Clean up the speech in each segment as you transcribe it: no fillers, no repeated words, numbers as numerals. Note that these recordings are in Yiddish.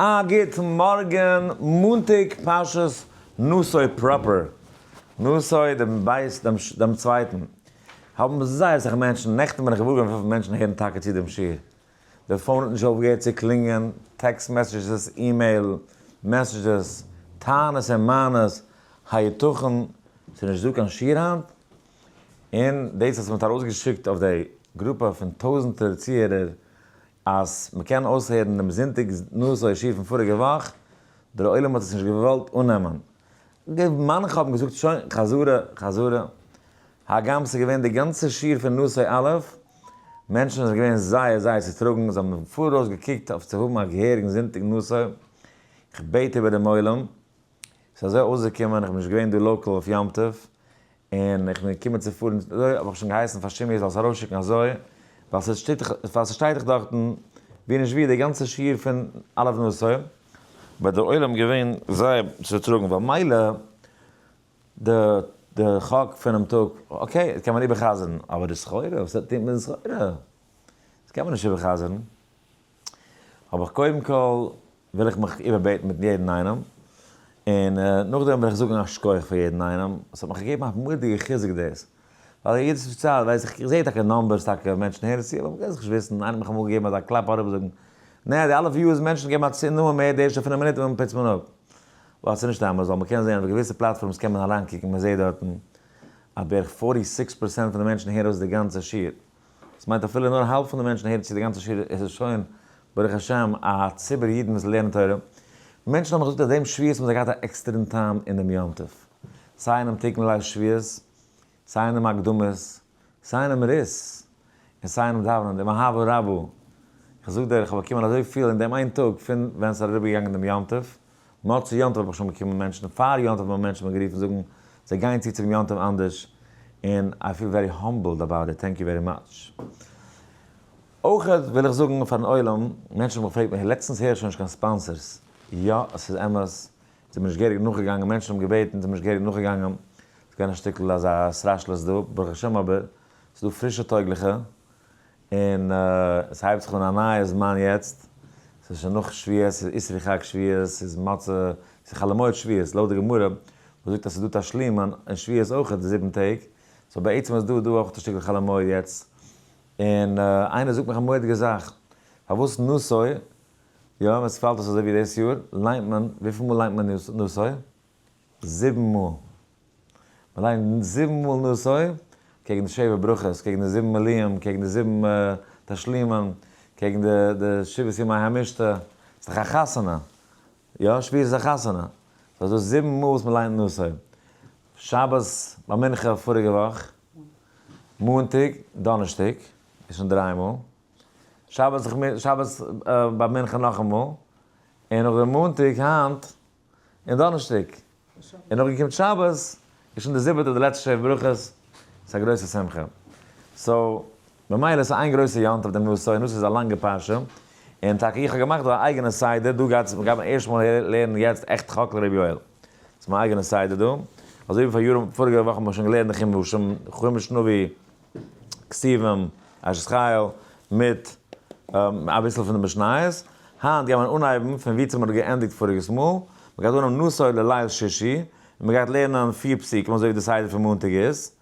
א גוט מארגן, מאנטאג פרשת נשא proper, נשא דעם בית דעם צווייטן, האבן זייער אסאך מענטשן, נעכטן בין איך געוואר געווארן וויפיל מענטשן הערן טאקע צו דעם שיעור, די phone האט נישט אויפגעהערט צו קלינגען, text messages, email messages, טענות און מענות, היתכן ס'איז נישט דא קיין שיעור היינט? און דאס אז מ'האט ארויסגעשיקט אויף די גרופע פון טויזענטער צוהערער אז מ'קען אויסהערן דעם זונטאג נשא שיעור פון פאריגע וואך, דער עולם האט עס נישט געוואלט אננעמען. מאנכע האבן געזאגט שוין, חזרה, חזרה. הגם ס'איז געווען די גאנצע שיעור פון נשא א', מענטשן זענען געווען זייער זייער צוטראגן, זיי האבן פאראויס געקוקט אויף צו האבן א געהעריגן זונטאג נשא. איך בעט איבער דעם עולם, ס'איז אזוי אויסגעקומען, איך בין נישט געווען דא local אויף יום טוב, און איך בין געקומען צו פארן אזוי, האב איך שוין געהייסן פאר שימי זאל עס ארויסשיקן אזוי, ווייל ס'שטייט דאך דארטן ווי נישט ווי די גאנצע שיעור פון א' נשא, ביי די עולם געווען זייער צוטראגן, ווייל מילא די די חק פונעם טאג, okay, קען מען איבער'חזר'ן, אבער די סחורה, וואס טוט מען מיט די סחורה? דאס קען מען נישט איבער'חזר'ן. האב איך קודם כל וויל איך מיך איבערבעטן מיט יעדן איינעם, און נאכדעם וויל איך זאגן א שכוח פאר יעדן איינעם, עס האט מיך געגעבן א מורא'דיגע חיזוק דאס, ווייל יעדעס צייט ווייס איך, איך זע טאקע numbers טאקע מענטשן הערן צו, אבער מ'קען זיך נישט וויסן, איינער האט מיך אמאל געגעבן אזא קלאפ אראפ זאגן, נע די אלע views מענטשן געבן א צינד אן מער די ערשטע פינף מינוט און פוצט מען אפ, ווייל ס'איז נישט אמת, ווייל מ'קען זען אויף געוויסע platforms קען מען אריינקוקן מ'זעט דארטן אז בערך 46 percent פון די מענטשן הערן אויס די גאנצע שיעור. דאס מיינט אפילו נאר האלב פון די מענטשן הערן צו די גאנצע שיעור איז עס שוין ברוך השם א ציבור אידן וואס לערנען תורה. מענטשן האבן געזאגט אז דעם שבועות האבן זיי געהאט א עקסטערן טעם אין דעם יום טוב. סיי אינעם תיקון ליל שבועות, סיי אינעם אקדמות, סיי אינעם רות, און סיי אינעם דאווענען, דעם אהבה רבה. איך זאג דיר, איך האב באקומען אזויפיל אין דעם איין טאג פון ווען ס'איז אריבערגעגאנגען דעם יום טוב, מוצאי יום טוב האב איך שוין באקומען מענטשן, פאר יום טוב האבן מענטשן מיר גערופן זאגן זיי גייען צו צום יום טוב אנדערש, און I feel very humbled about it, thank you very much. אויך וויל איך זאגן פארן עולם, מענטשן האבן מיך געפרעגט, לעצטנס הער איך שוין נישט קיין sponsors, יא עס איז אמת, זיי האבן נישט געהעריג נאכגעגאנגען, מענטשן האבן געבעטן, זיי האבן נישט געהעריג נאכגעגאנגען, ס'איז געווען א שטיקל אזא סראשלעס דא, ברוך השם אבער, ס'איז דא פרישע טויגליכע, און עס הייבט זיך אן א נייע זמן יעצט, ס'איז שוין נאך שבועות, ס'איז אסרו חג שבועות, ס'איז מצה, ס'איז חול המועד שבועות, לויט די גמרא וואס זאגט אז ס'איז דא תשלומין אין שבועות אויך די זיבן טעג, so בעצם איז דא דא אויך א שטיקל חול המועד יעצט, און איינער זאגט מיך א מורא'דיגע זאך, פארוואס נשא, יא ווען ס'פאלט אויס אזוי ווי דאס יאר, ליינט מען, וויפיל מאל ליינט מען נשא? זיבן מאל. מען ליינט זיבן מאל נשא, קעגן די שבע ברכות, קעגן די זיבן מילואים, קעגן די זיבן תשלומים, קעגן די די שבעת ימי המשתה, ס'איז דאך א חתונה, יא שבועות איז א חתונה, סאיז דא זיבן מאל וואס מען ליינט נשא, שבת ביי מנחה פאריגע וואך, מאנטאג, דאנערשטאג, איז שוין דריי מאל, שבת שבת ביי מנחה נאכאמאל, און נאכדעם מאנטאג היינט און דאנערשטאג, און נאכדעם קומט שבת, איז שוין די זיבעטע די לעצטע שבע ברכות, ס'איז א גרויסע שמחה. so, ממילא איז איין גרויסע יום טוב דעם נשא, און נשא איז א לאנגע פרשה, און טאקע איך האב געמאכט דא א אייגענע סדר, דא גייט עס, מ'גייט ערשט מאל לערנען יעצט עכט חק לרבי יואל. ס'איז מיין אייגענע סדר דא, אזוי ווי פאר יארן, פאריגע וואך האבן מיר שוין געלערנט די חומשים, חומש נביא, כתובים, אשת חיל, מיט אביסל פון די משניות. היינט גייט מען אנהייבן פון וואו צו מען האט געענדיגט פאריגעס מאל. מען גייט אנהייבן נשא לליל שישי, און מען גייט לערנען פיר פסוקים אזוי ווי די סדר פון מאנטאג איז.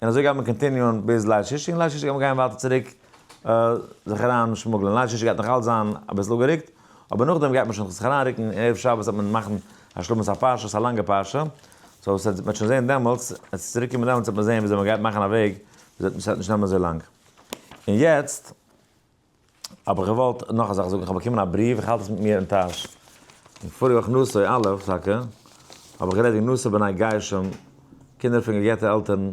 און אזוי גייט מען continue ען ביז ליל שישי, און ליל שישי גייט מען גיין ווייטער צוריק זיך אריין שמוגלען. ליל שישי גייט נאך אלץ זיין אביסל אפגערוקט, אבער נאכדעם גייט מען שוין זיך אריינרוקן, און ערב שבת וועט מען מאכן השלמת הפרשה, ס'איז א לאנגע פרשה, so ס'וועט מ'וועט שוין זען דעמאלטס, עס צוריק קומען דעמאלטס וועט מען זען וויאזוי מ'גייט מאכן א וועג וויאזוי ס'וועט נישט נעמען אזוי לאנג. און יעצט האב איך געוואלט נאך א זאך זאגן, איך האב באקומען א בריוו, איך האלט עס מיט מיר אין טאש, און פאריגע וואך נשא א' טאקע, האב איך גערעדט וועגן נשא בני גרשום, קינדער פון גע'גט'ע עלטערן,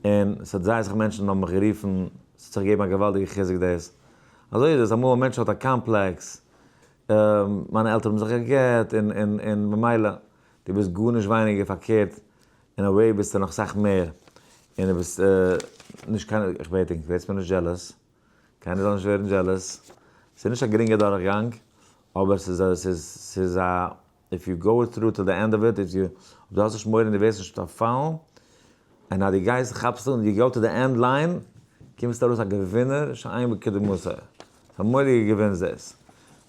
און ס'האט זייער אסאך מענטשן האבן מיך גערופן, ס'האט זיך געגעבן א געוואלדיגע חיזוק דאס. אזוי איז עס, אמאל א מענטש האט א קאמפלעקס, מיינע עלטערן האבן זיך גע'גט, און און און ממילא, דו ביסט גארנישט ווייניגער, פארקערט, אין א way ביסטו נאך סאך מער, און דו ביסט נישט קיין, איך בעט ענק, ווערטס מיר נישט jealous, קיינער זאל נישט ווערן jealous, ס'איז נישט א גרינגע דורכגאנג, אבער ס'איז א, ס'איז, ס'איז א, if you go through to the end of it, if you, אויב דו האסט נישט מורא און דו ווערסט נישט פארפאלן, און אז דו גייסט כאפסט אן, you go to the end line, קומסטו ארויס א געווינער שאין כדמותו. ס'איז א מורא'דיגע געווינס דאס.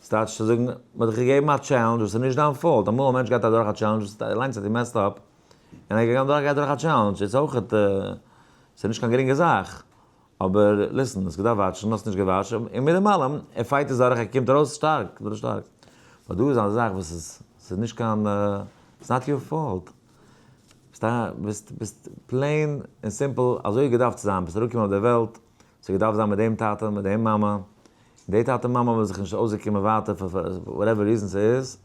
ס'טייטש צו זאגן, מ'האט דיך געגעבן א challenge וואס איז נישט דיין fault, אמאל א מענטש גייט אדורך א challenge וואס אליינס האט ער messed up, און ער גייט אדורך גייט דורך א challenge, איז אויך ס'איז נישט קיין גרינגע זאך, אבער listen, האסט געדארפט וואטשן, האסט נישט געוואטשט, און מיט דעם אלעם, ער fight עס דורך, ער קומט ארויס שטארק, גאר שטארק. באט דא איז א זאך וואס איז, ס'איז נישט קיין, it's not your fault. ביסט א, ביסט, ביסט plain און simple אזוי געדארפט צו זיין, ביסט אראפגעקומען אויף דער וועלט, ס'האט געדארפט זיין מיט דעם טאטע, מיט דעם מאמע, און די טאטע און מאמע האבן זיך נישט אויסגעקומען ווייטער פאר whatever reason ס'איז,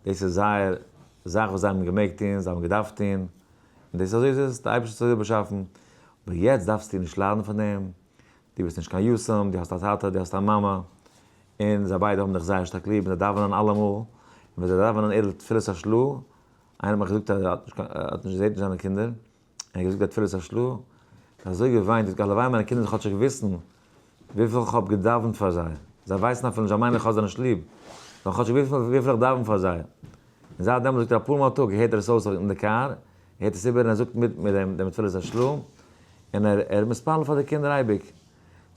דאס איז זייער זאך וואס זיי האבן געמעגט טון, זיי האבן געדארפט טון, און דאס איז אזוי איז עס, די אייבערשטער האט עס אזוי באשאפן, אבער יעצט דארפסטו נישט ליידן פון דעם, דו ביסט נישט קיין יתום, דו האסט א טאטע, דו האסט א מאמע, און זיי ביידע האבן דיך זייער שטארק ליב, און זיי דאווענען אלעמאל, און ווען זיי דאווענען ערב תפילת השל"ה, איינער האט מיך געזאגט אז ער האט נישט קיין, ער האט נישט געזעהט נישט זיינע קינדער, און ער האט געזאגט די תפילת השל"ה, ער האט אזוי געוויינט, ער האט געזאגט הלוואי מיינע קינדער זאלן כאטשיג וויסן וויפיל איך האב געדאווענט פאר זיי, זיי ווייסן אפילו נישט, זיי מיינען איך האב זיי נישט ליב, זאלן כאטשיג וויסן וויפיל איך דאווען פאר זיי. און זייט דעמאלט זאגט ער אפאר מאל א טאג הערט ער עס אויס אין די קאר, ער הערט עס איבער און ער זאגט מיט מיט דעם דעם תפילת השל"ה, און ער ער איז מתפלל פאר די קינדער אייביג.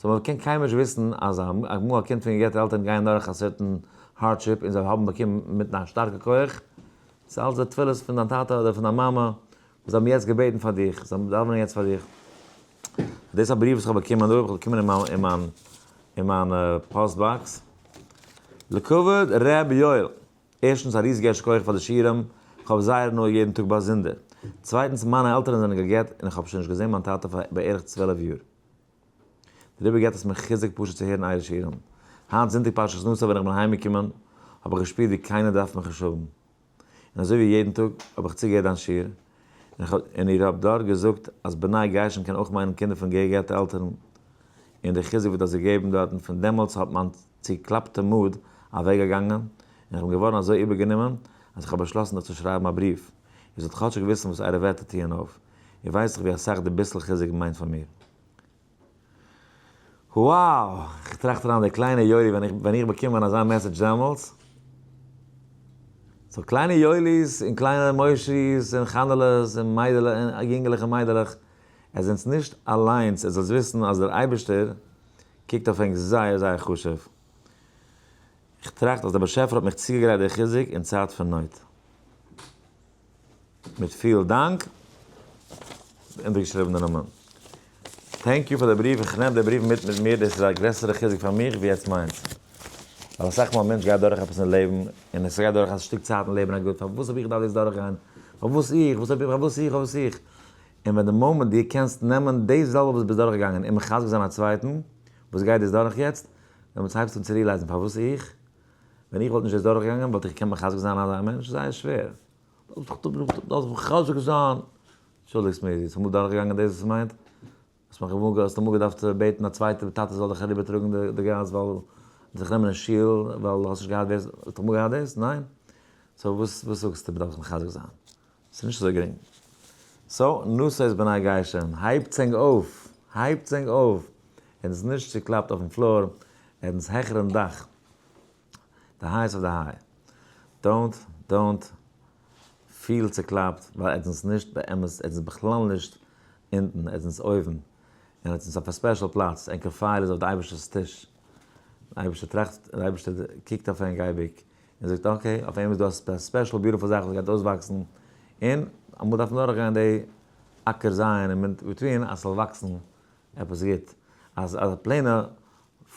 so מען קען קיינמאל נישט וויסן אז אמאל א קינד פון גע'גט'ע עלטערן גייען דורך א certain hardship און זיי האבן באקומען מיט א שטארקע כח, ס'איז אלץ די תפילות פון דיין טאטע אדער פון דיין מאמע וואס זיי האבן יעצט געבעטן פאר דיך, זיי דאווענען יעצט פאר דיך. דאס איז א בריוו וואס איך האב באקומען דא, איך האב באקומען אין מיין אין מיין אין מיין post box. לכבוד ר' יואל. ערשטנס א ריזיגע יישר כח פאר די שיעורים, איך האב זייער הנאה יעדן טאג באזונדער. צווייטנס מיינע עלטערן זענען גע'גט און איך האב שוין נישט געזען מיין טאטע פאר בערך 12 יאר. דעריבער געבט עס מיר חיזוק פשוט צו הערן אייערע שיעורים. היינט זונטאג פרשת נשא ווען איך בין אהיימגעקומען האב איך געשפירט ווי קיינער דארף מיך נישט האבן. און אזוי ווי יעדן טאג האב איך צוגעהערט דיין שיעור, און איר האט דארט געזאגט אז בני גרשון קען אויך מיינען קינדער פון גע'גט'ע עלטערן, און די חיזוק וואס דו האסט געגעבן דארטן, פון דעמאלטס האט מיין צוקלאפטע mood אוועקגעגאנגען, און איך בין געווארן אזוי איבערגענומען אז איך האב באשלאסן דיך צו שרייבן א בריוו, איר זאלט כאטשיג וויסן וואס אייערע ווערטער טוען אויף. איר ווייסט דאך ווי אסאך די ביסל חיזוק מיינט פאר מיר. Wow! איך טראכט אריין די קליינע יואלי ווען איך ווען איך באקום ווען אזא message דעמאלטס. so קליינע יואלי'ס און קליינע מוישי'ס און חנה'לעס און מיידעלע און יונגעלעך און מיידעלעך, עטס זענטס נישט אליינס, עטס זאלטס וויסן אז דער אייבערשטער קוקט אויף ענק זייער זייער חשוב. איך טראכט אז דער באשעפער האט מיך צוגעגרייט די חיזוק אין צייט פון נויט. מיט פיל דאנק, אונטערגעשריבן די נאמען. Thank you פאר די בריוו, איך נעם די בריוו מיט מיט מיר, דאס איז א גרעסערע חיזוק פאר מיך ווי עטס מיינטס. ווייל אסאך מאל א מענטש גייט דורך עפעס אין לעבן, און עס גייט דורך א שטיק צייט אין לעבן, א גוט, פארוואס האב איך געדארפט דאס דורכגיין? פארוואס איך? וואס האב איך? פארוואס איך? פארוואס איך? און ווען די מאמענט דו קענסט נעמען דאס זעלבע וואס ביסט דורכגעגאנגען און מחזק זיין א צווייטן וואס גייט דאס דורך יעצט, דעמאלטס הייבסטו אן צו realize ן פארוואס איך? ווען איך וואלט נישט דאס דורכגעגאנגען וואלט איך געקענט מחזק זיין אזא מענטש? זייער שווער. דארף מחזק זיין. אנטשולדיגסט מיר, איז אמאל דורכגעגאנגען דאס וואס מיינט? האסט מיך אמאל האסט אמאל געדארפט בעטן א צווייטע טאטע זאל דיך אריבערטראגן די גאס ווייל זיך נעמען אין שול ווייל האסט נישט געהאט ווער האסט אמאל געהאט דאס? ניין? so וואס וואס זאגסטו מ'דארף זיך מחזק זיין? ס'איז נישט אזוי גרינג. so נשא את בני גרשון, הייבטס ענק אויף! הייבטס ענק אויף! ער איז נישט צוקלאפט אויפן floor, ער איז העכערן דאך. די highest of the high. Don't, don't feel צוקלאפט, ווייל עטס זענטס נישט באמת, עטס זענטס בכלל נישט אונטן, עטס זענטס אויבן. און עטס זענטס אויף א special פלאץ, ענקער file איז אויף די אייבערשטער'ס טיש. די אייבערשטער טראכט, די אייבערשטער קוקט אויף ענק אייביג, און זאגט okay, אויף אים איז דא א special beautiful זאך וואס גייט אויסוואקסן, און אמאל דארף מען דורכגיין די אקער זייען אין between אז ס'זאל וואקסן עפעס גוט. אז א plain ע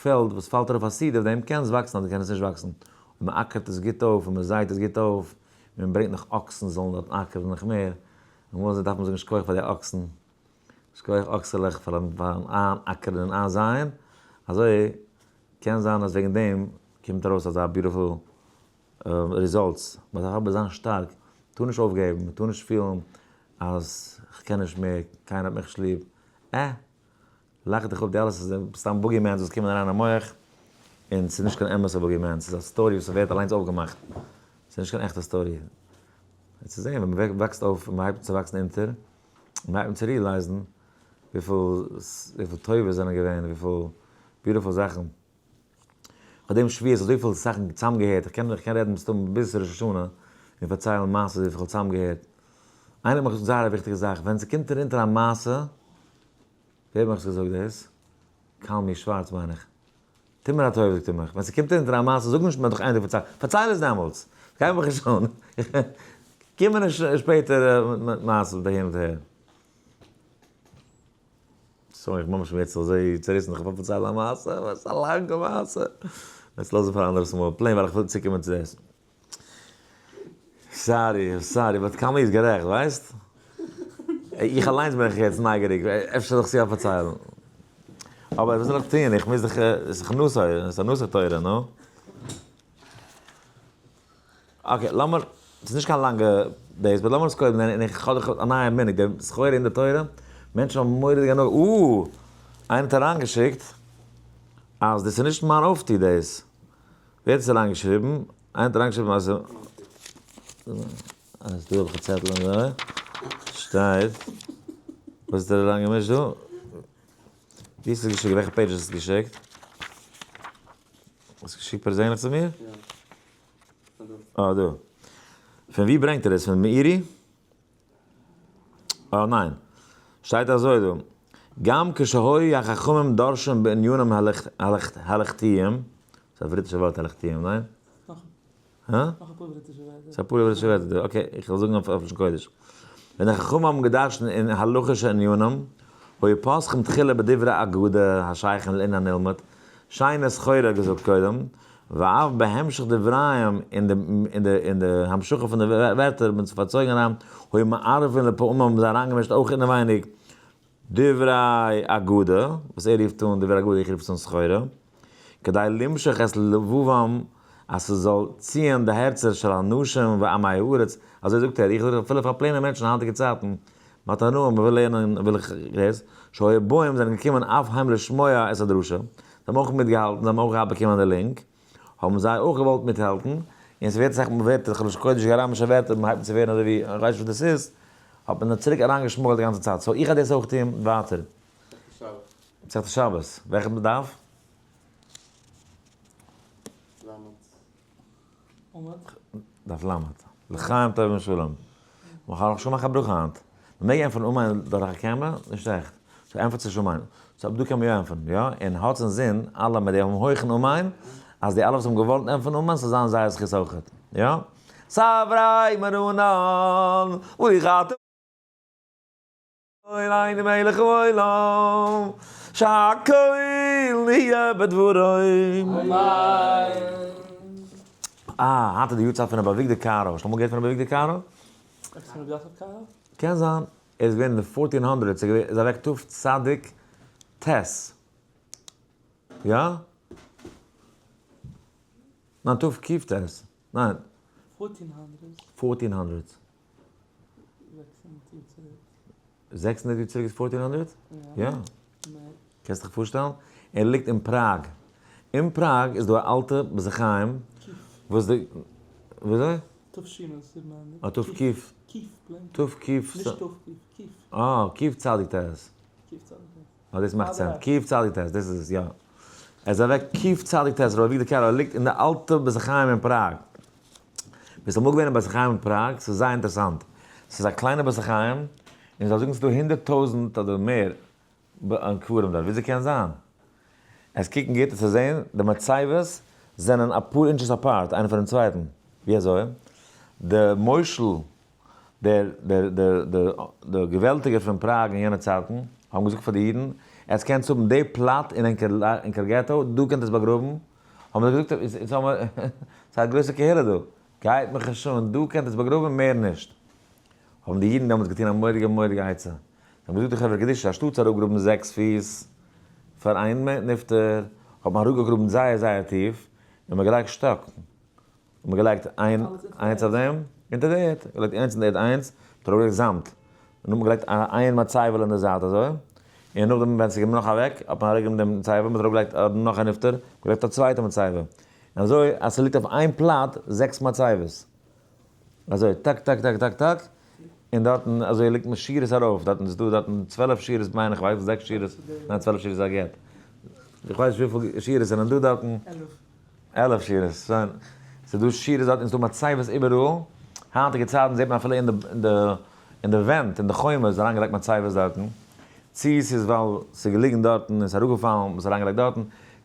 פעלד וואס פאלט ארויף א seed אויף דעם קען עס וואקסן אדער קען עס נישט וואקסן. אויב מען אקערט עס גוט אויף און מען זייט עס גוט אויף, און מען ברענגט נאך אקסן זאלן דארטן אקערן נאך מער, אמאל דארף מען זאגן שכוח פאר די אקסן, שכוח אקסעלעך פארן איינאקערן און איינזייען, אזוי קען זיין אז וועגן דעם קומט ארויס אזא beautiful results. מען דארף אבער זיין שטארק, מען טאר נישט אויפגעבן, מען טאר נישט פילן אז כ'קען נישט מער, קיינער האט מיך נישט ליב, עה! לאך דיך אפ, די אלעס איז סתם boogeymans וואס קומען אריין אין מח, און ס'איז נישט קיין אמת'ע boogeyman, ס'איז א story וואס ווערט אליינס אויפגעמאכט, ס'איז נישט קיין עכטע story. וועסטו זען ווען מען וואקסט אויף און מען הייבט אן צו וואקסן אונטער, און מען הייבט אן צו realize ן וויפיל וויפיל טובות זענען געווען, וויפיל beautiful זאכן. כ'האב דעם שבועות אזויפיל זאכן צוזאמגעהערט, איך קען איך קען רעדן מסתמא ביז ראש השנה און פארציילן מעשות וויפיל כ'האב צוזאמגעהערט. איינער האט מיך געזאגט זייער א וויכטיגע זאך, ווען ס'קומט אונטער א מעשה, ווער האט מיך עס געזאגט דאס? קלמי שווארץ מיין איך. טו מיר א טובה זאגט ער מיך, ווען ס'קומט אונטער א מעשה זאג נישט מ'האט דאך איינער פארציילט, פארצייל עס דעמאלטס, ס'גייט מיך נישט אן, קום מיר נישט שפעטער מיט מעשות אהין און אהער. sorry איך ממש יעצט אזוי צעריסן איך האב פארציילט א מעשה, אבער עס איז א לאנגע מעשה, עס לאז איך פאר א אנדערעס מאל, plain ווייל איך וויל צוקומען צו דאס. sorry sorry but קאמי איז גערעכט ווייסט? איך אליינס בין איך יעצט נייגעריג אפשר זאל איך עס יא פארציילן. אבער וואס זאל איך טון איך מוז דאך עס איז דאך נושא עס איז א נושא תורה נו. okay לאמיר, ס'איז נישט קיין לאנגע דאס but לאמיר עס קודם לערנען און איך האב דאך א נייע מנהג די סחורה אין די תורה מענטשן האבן מורא'דיג הנאה אה! איינער האט אריינגעשיקט אז דאס איז נישט מיין אויפטו דאס. ווער האט עס אריינגעשריבן? איינער האט אריינגעשריבן אז אז דא האב איך א צעטל אזוי שטייט וואס האט ער אריינגעמישט דא? ווי האסטו עס געשיקט? וועלכע page האסטו עס געשיקט? האסט געשיקט פערזענליך צו מיר? אה דא. פון ווי ברענגט ער עס? פון מאירי? אה ניין. שטייט אזוי דא. גם כשהיו החכמים דורשים בענינים הלכתיים, ס'איז א בריטישע ווארט הלכתיים, ניין? נאך הא? אפאר בריטישע ווערטער. ס'איז אפאר בריטישע ווערטער דא, okay, איך וועל זאגן אויף לשון קודש. ווען די חכמים האבן געדרשנט אין הלכה'שע ענינים, היו פותחים תחילה בדברי אגדה השייכים לענין הנלמד, שיינע סחורה געזאגט קודם, ואף בהמשך דבריהם אין די אין די אין די המשכה פון די ווערטער האבן זיך פארצויגן אריין, היו מערבין לפעמים האבן זיי אריינגעמישט אויך אינעווייניג דברי אגדה, וואס ער רופט אן דברי אגדה איך רוף עס אן סחורה, כדי למשוך את לבבם אז ס'זאל ציען די הערצער של אנשים ועמי הארץ, אזוי זאגט ער, איך זאג אפילו פאר plain ע מענטשן היינטיגע צייטן, מ'האט הנאה, מ'וויל לערנען, וויל איך דאס, שהיו באים זענען געקומען אף הם לשמוע את הדרשה, זיי האבן אויך מיטגעהאלטן, זיי האבן אויך געהאט באקומען די link, האבן זיי אויך געוואלט מיטהאלטן, און ס'ווערט אסאך מאל ווערטער, לשון קודש אראמישע ווערטער, מ'הייבט אן צו ווערן אזוי ווי, איך ווייס נישט וואס דאס איז, האט מען צוריק אריינגעשמוגלט די גאנצע צייט, so איך גיי דאס אויך טון ווייטער. מסכת שבת. מסכת שבת, וועלכע דף? דף למד. לחיים טובים ושלום. מ'קען נאך שוין מאכן א ברכה היינט. מ'מעג ענטפערן אמן דורך א קעמרע? נישט עכט. so ענטפערט זיך אמן. so אבער דא קען מען יא ענטפערן, יא? און האטס אין זין אלע מיט דעם הויכן אמן, אז די אלע וואס האבן געוואלט ענטפערן אמן, ס'זאל זיין זייער זכות אויכעט. יא? סברי מרנן, אוי חתום. אלוהינו מלך העולם, שהכל נהיה בדברו. אמן. אה, היינט איז די יארצייט פון רבי אביגדור קארו. האסט אמאל געהערט פון רבי אביגדור קארו? עפעס פון רבי יוסף קארו? קען זיין. ער איז געווען אין די fourteen hundreds, ער איז אוועק תצ"ט. יא? ניין תק"ט. ניין. fourteen hundreds. fourteen hundreds. 600 יאר צוריק. 600 יאר צוריק איז fourteen hundred? יא. יא. קענסט דיך פארשטעלן? ער ליגט אין פראג. אין פראג איז דא א אלטע בית החיים וואס די וויאזוי? ת"ש איז 700. אה, ת"ק. קיף, plain. ת"ק. נישט ת"ק, קיף. אה, קיף צדיק ט'. קיף צדיק ט'. אה, דאס מאכט sense. קיף צדיק ט', דאס איז עס, יא. ער איז אוועק קיף צדיק ט', ר' אביגדור קארו, ער ליגט אין די אלטע בית החיים אין פראג. ביסט אמאל געווען אין בית החיים אין פראג? ס'איז זייער אינטערעסאנט. ס'איז א קליינע בית החיים, און זיי זאגן ס'איז דא 100,000 אדער מער קברים דארט. וויאזוי קען זיין? עס קוקן גוט צו זען, די מצבות זענען אפאר inches apart איינער פונעם צווייטן. ווי אזוי? די מושל, דער דער דער דער דער געוועלטיגער פון פראג אין יענע צייטן, האבן געזאגט פאר די אידן, עטס קענטס האבן די plot אין ענקער געטא, דא קענט עטס באגראבן, האבן זיי געזאגט, אונז האבן ס'איז א גרויסע קהילה דא, גייט מיך נישט אן, דא קענט עטס באגראבן מער נישט. האבן די אידן דעמאלטס געטון א מורא'דיגע מורא'דיגע עצה, זיי האבן געזאגט די חברה קדישא, אנשטאט צו אראפגראבן זעקס פיס פאר איין נפטר, האט מען אראפגעגראבן זייער זייער טיף, און מען האט געלייגט שטאק, און מען האט געלייגט איין איינס אויף דעם, אונטער די ערד, געלייגט איינס אין די ערד איינס, מען האט אראפגעלייגט זאמד, און נאכדעם געלייגט א איין מצבה'לע אין די זייט אזוי, און נאכדעם ווען ס'איז געווען נאך אוועק, האט מען אראפגענומען דעם מצבה, מען האט אראפגעלייגט נאך א נפטר, געלייגט א צווייטע מצבה, און אזוי אז ס'ליגט אויף איין plot זעקס מצבות. אזוי טאק טאק טאק טאק טאק, און דארטן אזוי ליגט מען שורות ארויף, דארטן איז דא דארטן 12 שורות מיין איך, ווייס זעקס שורות, ניין 12 שורות איז א גט. איך ווייס נישט וויפיל שורות זענען דא דארטן. 11. 11 שורות, שוין. ס'איז דא שורות דארטן, ס'איז דא מצבות איבעראל. היינטיגע צייטן זעט מען אפילו אין די אין די אין די ווענט, אין די חומות איז אריינגעלייגט מצבות דארטן. צי ס'איז ווייל ס'איז געליגן דארטן און ס'איז אראפגעפאלן, מ'האט עס אריינגעלייגט דארטן.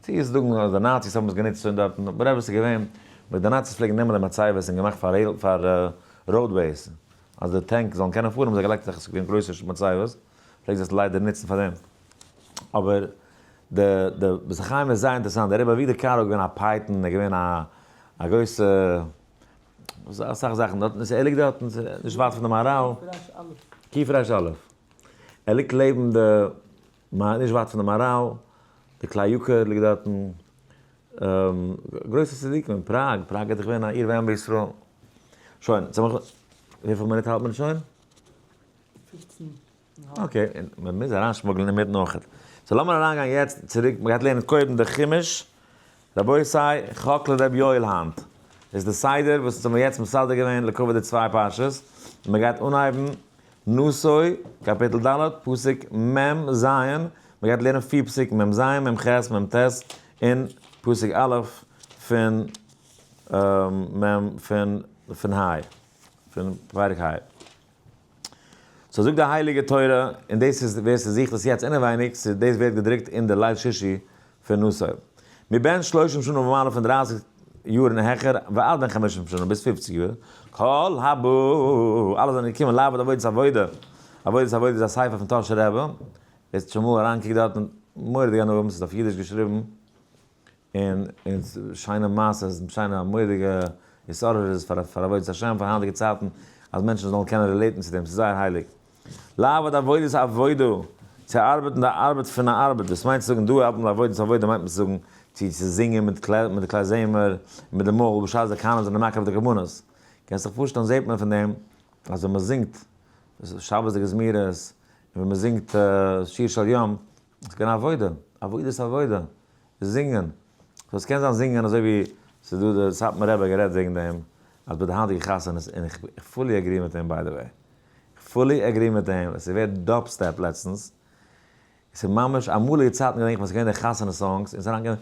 צו איז זאגן אז די נאציס האבן עס גענוצט שוין דארטן, whatever ס'איז געווען, but די נאציס פלעגן נעמען די מצבות און געמאכט פאר rail פאר roadways, אז די tanks זאלן קענען פארן האבן זיי געלייגט אזעלכע ס'איז געווען גרויסע מצבות, פלעגט זיי עס ליידער נוצן פאר דעם. אבער די די בית החיים איז זייער אינטערעסאנט, דער רבי אביגדור קארו איז געווען א פייטן, ער איז געווען א א גרויסע אסאך זאכן דארטן, ער ליגט דארטן, נישט ווייט פון די מהרל. קוף ריש אלף. ער ליגט לעבן די נישט ווייט פון די מהרל, די כלי יקר ליגט דארטן, גרויסע צדיקים אין פראג, פראג איז דאך געווען א עיר ואם בישראל. שוין, וויפיל מינוט האלט מען שוין? 15 און האלב. okay, מען מוז אריינשמוגלען אינמיטן אויכעט. so לאמיר אריינגיין יעצט צוריק, מען גייט לערנען קודם די חומש, רבותי, חק לר' יואל היינט איז די סדר וואס אונז האבן יעצט מסדר געווען לכבוד די צוויי פרשות, און מען גייט אנהייבן נשא, קאפיטל ד', פסוק מ ז, מען גייט לערנען פיר פסוקים, מ ז, מ ח, מ ט, און פסוק א' פון מ פון פון ה', פון פרק ה'. so זאגט די הייליגע תורה, און דאס איז ווער ס'זוכט עס יעצט אינעווייניג, ס'איז דאס ווערט געדרוקט אין די ליל שישי פון נשא. מבן שלושים שנה ומעלה פון דרייסיג יאר און העכער, ועד בן חמישים שנה ביז פופציג יאר, כל הבא, אלע זענען געקומען לעבוד עבודת עבודה, עבודת עבודה איז א ספר פון טאהשער רבי, ווער ס'האט שוין אמאל אריינגעקוקט דארט, מורא'דיג הנאה האבן, ס'איז אויף אידיש געשריבן, און שיינע מעשות, שיינע מורא'דיגע התעוררות פאר עבודת השם פאר היינטיגע צייטן, אז מענטשן זאלן קענען relate ן צו דעם, ס'איז זייער הייליג. לעבוד עבודת עבודה, צו ארבעטן די ארבעט פון א ארבעט, דאס מיינט צו זאגן דא ארבעט מען עבודת עבודה מיינט מען צו זאגן צו צו זינגען מיט מיט די כלי זמר און מיט די מויל בשעת די כהנים זענען מקריב די קרבנות. קענסט זיך פארשטעלן זעט מען פון דעם אז ווען מען זינגט שבת'דיגע זמירות און ווען מען זינגט שיר של יום, איז געווען עבודה, עבודת עבודה. זינגען. so עס קען זיין זינגען אזוי ווי ס'איז דא די סאטמאר רבי האט גערעדט וועגן דעם אז ביי די היינטיגע חתונות און איך fully agree מיט אים by the way. איך fully agree מיט אים עס איז ווערט dubstep לעצטנס. עס איז ממש אמאליגע צייטן געדענק איך ווען ס'איז געווען די חתונה songs און ס'איז אריינגעקומען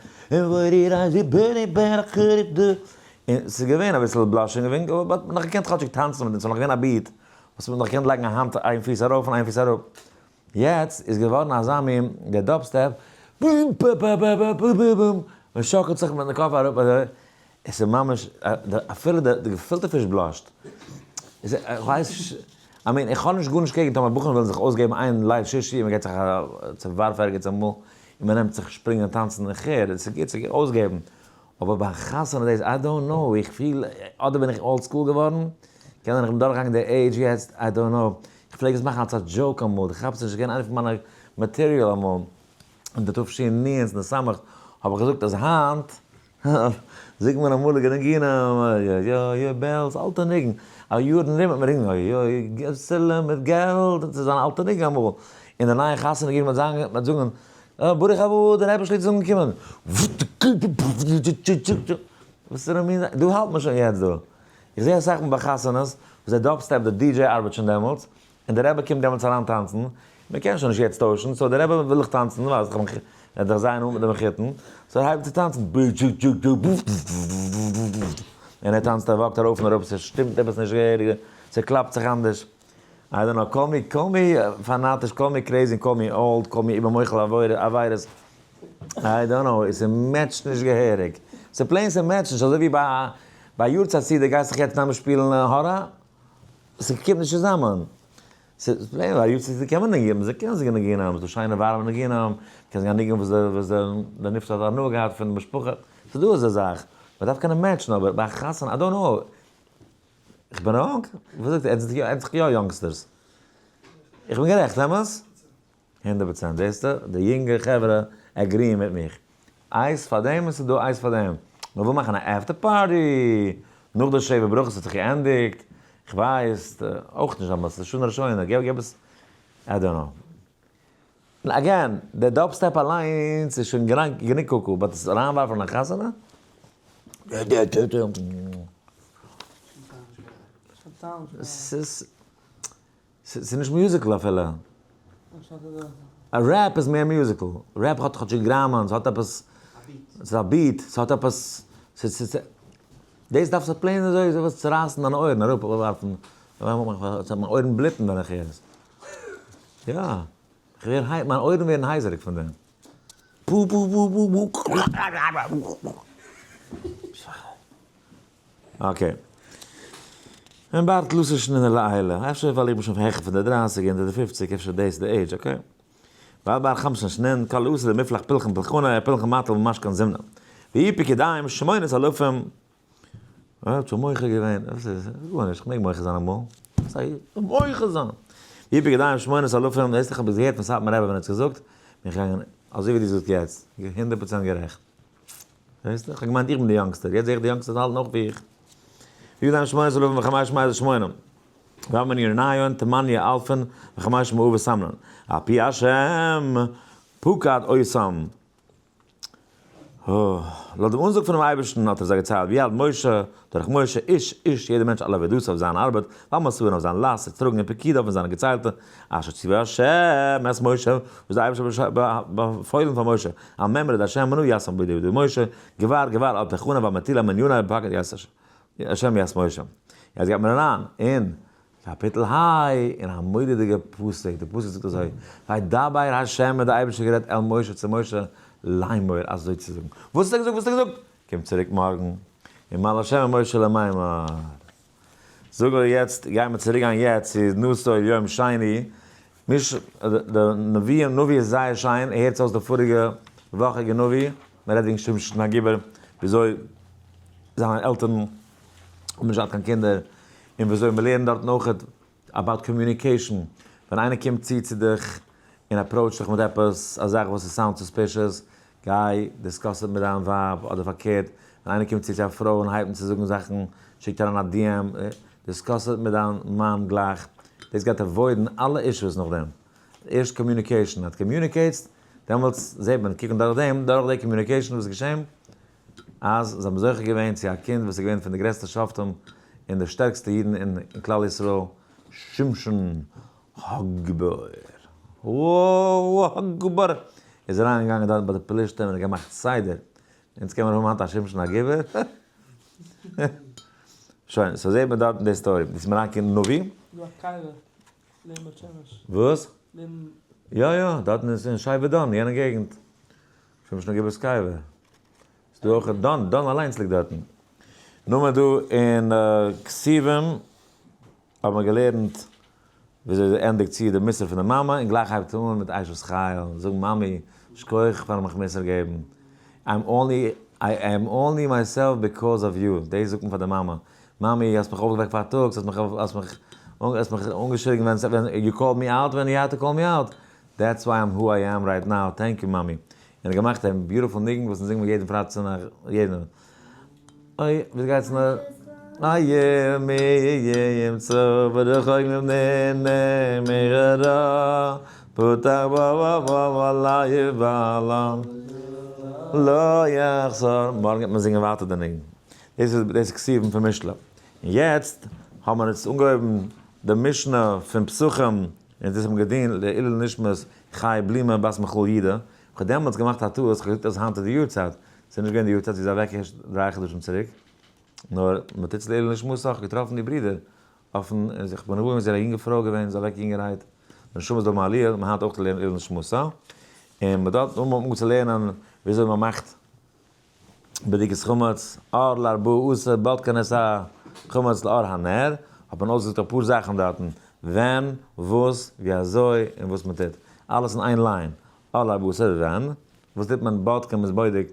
און ס'איז געווען אביסל blushing אבער מ'האט נאך געקענט כאטשיג טאנצן מיט דעם ס'איז נאך געווען א beat וואס מ'האט נאך געקענט לייגן א האנט איין פיס ארויף און איין פיס אראפ. יעצט איז געווארן אזא מין דער dubstep, בום פ פ פ פ פ פ בום, מען שאקלט זיך מיטן קאפ אראפ אזוי, עס איז ממש, אפילו די געפילטע פיש blush ט, איך ווייס נישט, I mean איך האב נישט גארנישט קעגן טאמער בחורים ווילן זיך אויסגעבן איין ליל שישי און מען געבט זיך א צעווארף ערגעץ אמאל און מען נעמט זיך שפרינגען און טאנצן, איך הער, עס איז גוט זיך אויסגעבן, אבער ביי חתונה דאס, I don't know, איך פיל, אדער בין איך old school געווארן, קען זיין איך בין דורכגעגאנגען די עידזש יעצט, I don't know, איך פלעג עס מאכן אלס א joke אמאל, די כאפסט נישט, ס'איז געווען איינע פון מיינע material אמאל, אין די תש"נ און די ס' האב איך געזאגט אז היינט זינגט מען אמאליגע ניגונים, אוי אוי אוי אוי בעלז, אלטע ניגון, א יארן ארום וועט מען רינגן אוי אוי געצעלע מיט געלט, דאס איז אן אלטע ניגון אמאל, און די נייע חתונה ניגונים וועט זאגן ברוך הבא דער רבי שליט א איז אנגעקומען, וואס איז מין, דא האלט מען שוין יעצט דא, איך זע אסאך מאל ביי חתונות וואס דער dubstep דער DJ ארבעט שוין דעמאלטס, און דער רבי קומט דעמאלטס אריין טאנצן, מען קען שוין נישט יעצט טוישן, so דער רבי וויל דאך טאנצן, ווייסט איך ער האט דאך זייער נאנט מיט די מחותן, so ער הייבט צו טאנצן, און ער טאנצט ער walk ט ארויף און אראפ, ס'שטימט עפעס נישט געהעריג, ס'קלאפט זיך אנדערש. I don't know, call me, call me פאנאטיש, call me crazy, call me old, call me איבער מוחל עבירות, I don't know, עס match ט נישט געהעריג. ס'איז plain ס' match ט נישט, אזוי ווי ביי ביי יארצייט סעודה גייסט זיך יעצט נעמען שפילן הארא? ס'קומט נישט צוזאמען. ס'איז plain ביי יארצייט סעודה קען מען ניגונים, זיי קענען זינגען ניגונים, ס'דא שיינע ווארעמע ניגונים, מ'קען זינגען א ניגון וואס וואס דער נפטר האט הנאה געהאט פון די משפחה, ס'איז דא אזא זאך, מ'דארף קענען match ן, אבער ביי א חתונה, I don't know. איך בין wrong? וואס זאגט איר? עטס זענט דאך יא youngsters. איך בין גערעכט, אמת? 100%. זעסטו? די יונגע חברה agree ען מיט מיך. אייז פאר דעם און ס'איז דא אייז פאר דעם. מ'וויל מאכן א after party! נאך די שבע ברכות האט זיך געענדיגט. כ'ווייס אויך נישט אמת, ס'איז שנה ראשונה. געב עס, I don't know. און again, דער dubstep אליינס איז שוין גענוג קוקו, but עס אריינווארפן אין א חתונה? ס'איז נישט musical אפילו. א rap איז מער musical. rap האט כאטשיג גראמען, ס'האט עפעס, ס'איז א beat, ס'האט עפעס, דאס דארף זיך plain אזוי אזוי צורייסן דיינע אויערן אראפ ווארפן, מיין אויערן בלוטן ווען איך הער עס. יא, איך ווער היי, מיין אויערן ווערן הייזעריג פון דעם. פו פו פו פו פו. Okay. און בארט לוסע שנעלע לעילה. אפשר ווייל איך בין שוין העכער פון די 30 אונטער די 50, אפשר דאס איז די עידזש, okay? ווייל בר חמשן שנען, כל עושה די מפלח פלחן פלחונה, פלחן מטל ומשכן זמנה. ויפי כדיים, שמונת אלפים. אה, האט שוין מוחה געווען. וואס איז? גארנישט, איך מעג מוחה זיין אמאל. זיי מוחה זיין. ויפי כדיים, שמונת אלפים, דאס איך האב געהערט פון סאטמאר רבי ווען ער האט געזאגט, בין איך געגאנגען, אזוי ווי דו זאגסט יעצט, 100% גערעכט. ווייסט, איך האב געמיינט איך בין די youngster, יעצט זע איך די youngsters האלטן אויך ווי איך. ויפי כדיים, שמונת אלפים וחמש מאות ושמונים. ואמן ירניון, תמניה אלפין, וחמש מאות וסמנן. על פי השם, פקד אותם. לויט דעם אנזאג פונעם אייבערשטן האט ער זיי געציילט ביד משה, דורך משה, איש איש, יעדער מענטש על עבודתו אויף זיין ארבעט, ועל משאו אויף זיין לאסט צו טראגן און פקידיו און זיינע געציילטע, אשר ציווה השם את משה, וואס דער אייבערשטער האט באפוילן פאר משה, על מימרת השם מנה ישם בידי בידי משה, גבר גבר על פחונה ועל מטילה מניונה פקד השם את משה. יעצט גייט מען אריין אין קאפיטל ה', אין א מורא'דיגע פסוק, די פסוק זאגט אזוי, וידבר ה' האט דער אייבערשטער גערעדט אל משה צו משה לאמור אזוי צו זאגן, וואס האט ער געזאגט, וואס האט ער געזאגט? קום צוריק מארגן, וימל ה' אל משה לאמור. זאג מיר יעצט, גייען מיר צוריק גיין יעצט צו נשא יום שני, נישט די נביאים, נביא איז זייער שיין, הערטס אויס די פאריגע וואכיגע נביא, מען רעדט וועגן שמשון הגיבור, וויאזוי זיינע עלטערן האבן נישט געהאט קיין קינדער, און וויאזוי מען לערנט דארטן אויך about communication, ווען איינער קומט צו צו דיך און approach ט דיך מיט עפעס, א זאך וואס איז sound suspicious, גיי discuss עס מיט דיין ווייב, אדער פארקערט, ווען איינער קומט צו צו א פרוי און הייבט אן צו זאגן זאכן, שיקט אריין א DM, discuss עס מיט דיין מאן גלייך, דאס גייט avoid ן אלע issues נאכדעם. ערשט communication, אז דו communicate סט, דעמאלטס זעט מען, קוק אן דורך דעם, דורך די communication וואס איז געשען, אז זיי האבן זוכה געווען צו א קינד וואס איז געווען פון די גרעסטע שופטים און די שטערקסטע אידן אין כלל ישראל, שמשון הגיבור. הגיבור! איז אריין געגאנגען דארט ביי די פלישתים און געמאכט סדר. אונז קען מען האבן היינט א שמשון הגיבור? שוין, so זעט מען דארט אין די story. דאס איז מיר אריין נביא. דא א קבר לעבן בית שמש. וואס? לעבן. יא יא, דארטן איז אין שבט דן, יענע געגנט. שמשון הגיבור'ס קבר. ס'דא אויך דן, דן אליינס ליגט דארטן. נאר דא אין כתובים האט מען געלערנט וויאזוי זי ענדיגט צו די מוסר פון די מאמע און גלייך הייבט אן מיט אשת חיל, זאגן מאמי, שכוח פארן מיך מוסר געבן, I'm only, I am only myself because of you, דאס זאגט מען פאר די מאמע, מאמי האסט מיך אויפגעוועקט פארטאגס, האסט מיך האסט מיך האסט מיך אנגעשריגן ווען ווען you called me out when you had to call me out, that's why I'm who I am right now, thank you מאמי. און ער האט געמאכט א beautiful ניגון וואס אונז זינגען מיר יעדן פרייטאג צו נאכט, יעדן. אוי, ווי גייטס נאר? איה מי ימצא ברחוק ממני מרע פתח בב לייב בעלם לא יחסר. מארגן גייט מען זינגען ווייטער די ניגון. דאס איז דאס איז כתובים פון משלי. און יעצט האבן מיר אונז אנגעהויבן די משנה פון פסחים, און דאס האבן געדינט לעילוי נשמת חי בלימא בת מיכל אידה. איך האב דעמאלטס געמאכט א טעות, איך האב געזאגט אז היינט איז די יארצייט, ס'איז נישט געווען די יארצייט, זי איז אוועק ערשט 3 חדשים צוריק, נאר מען טוט לעילוי נשמתה, איך האב געטראפן די ברידער אויפן, איך בין געוואר זי איז א יונגע פרוי געווען, זי איז אוועק יונגערהייט, די נשמה איז דא מעליה, מען האט אויך לערנען לעילוי נשמתה, און מען דארף אנהויבן צו לערנען וויאזוי מען מאכט בדיקת חמץ, אור לארבעה עשר, בודקין את החמץ לאור הנר, האט מען אויסגעזאגט אפאר זאכן דארטן, ווען, וואס, ווי אזוי, און וואס מען טוט, אלעס אין איין line, אור לארבעה עשר ווען, וואס טוט מען בודקין מ'איז בודק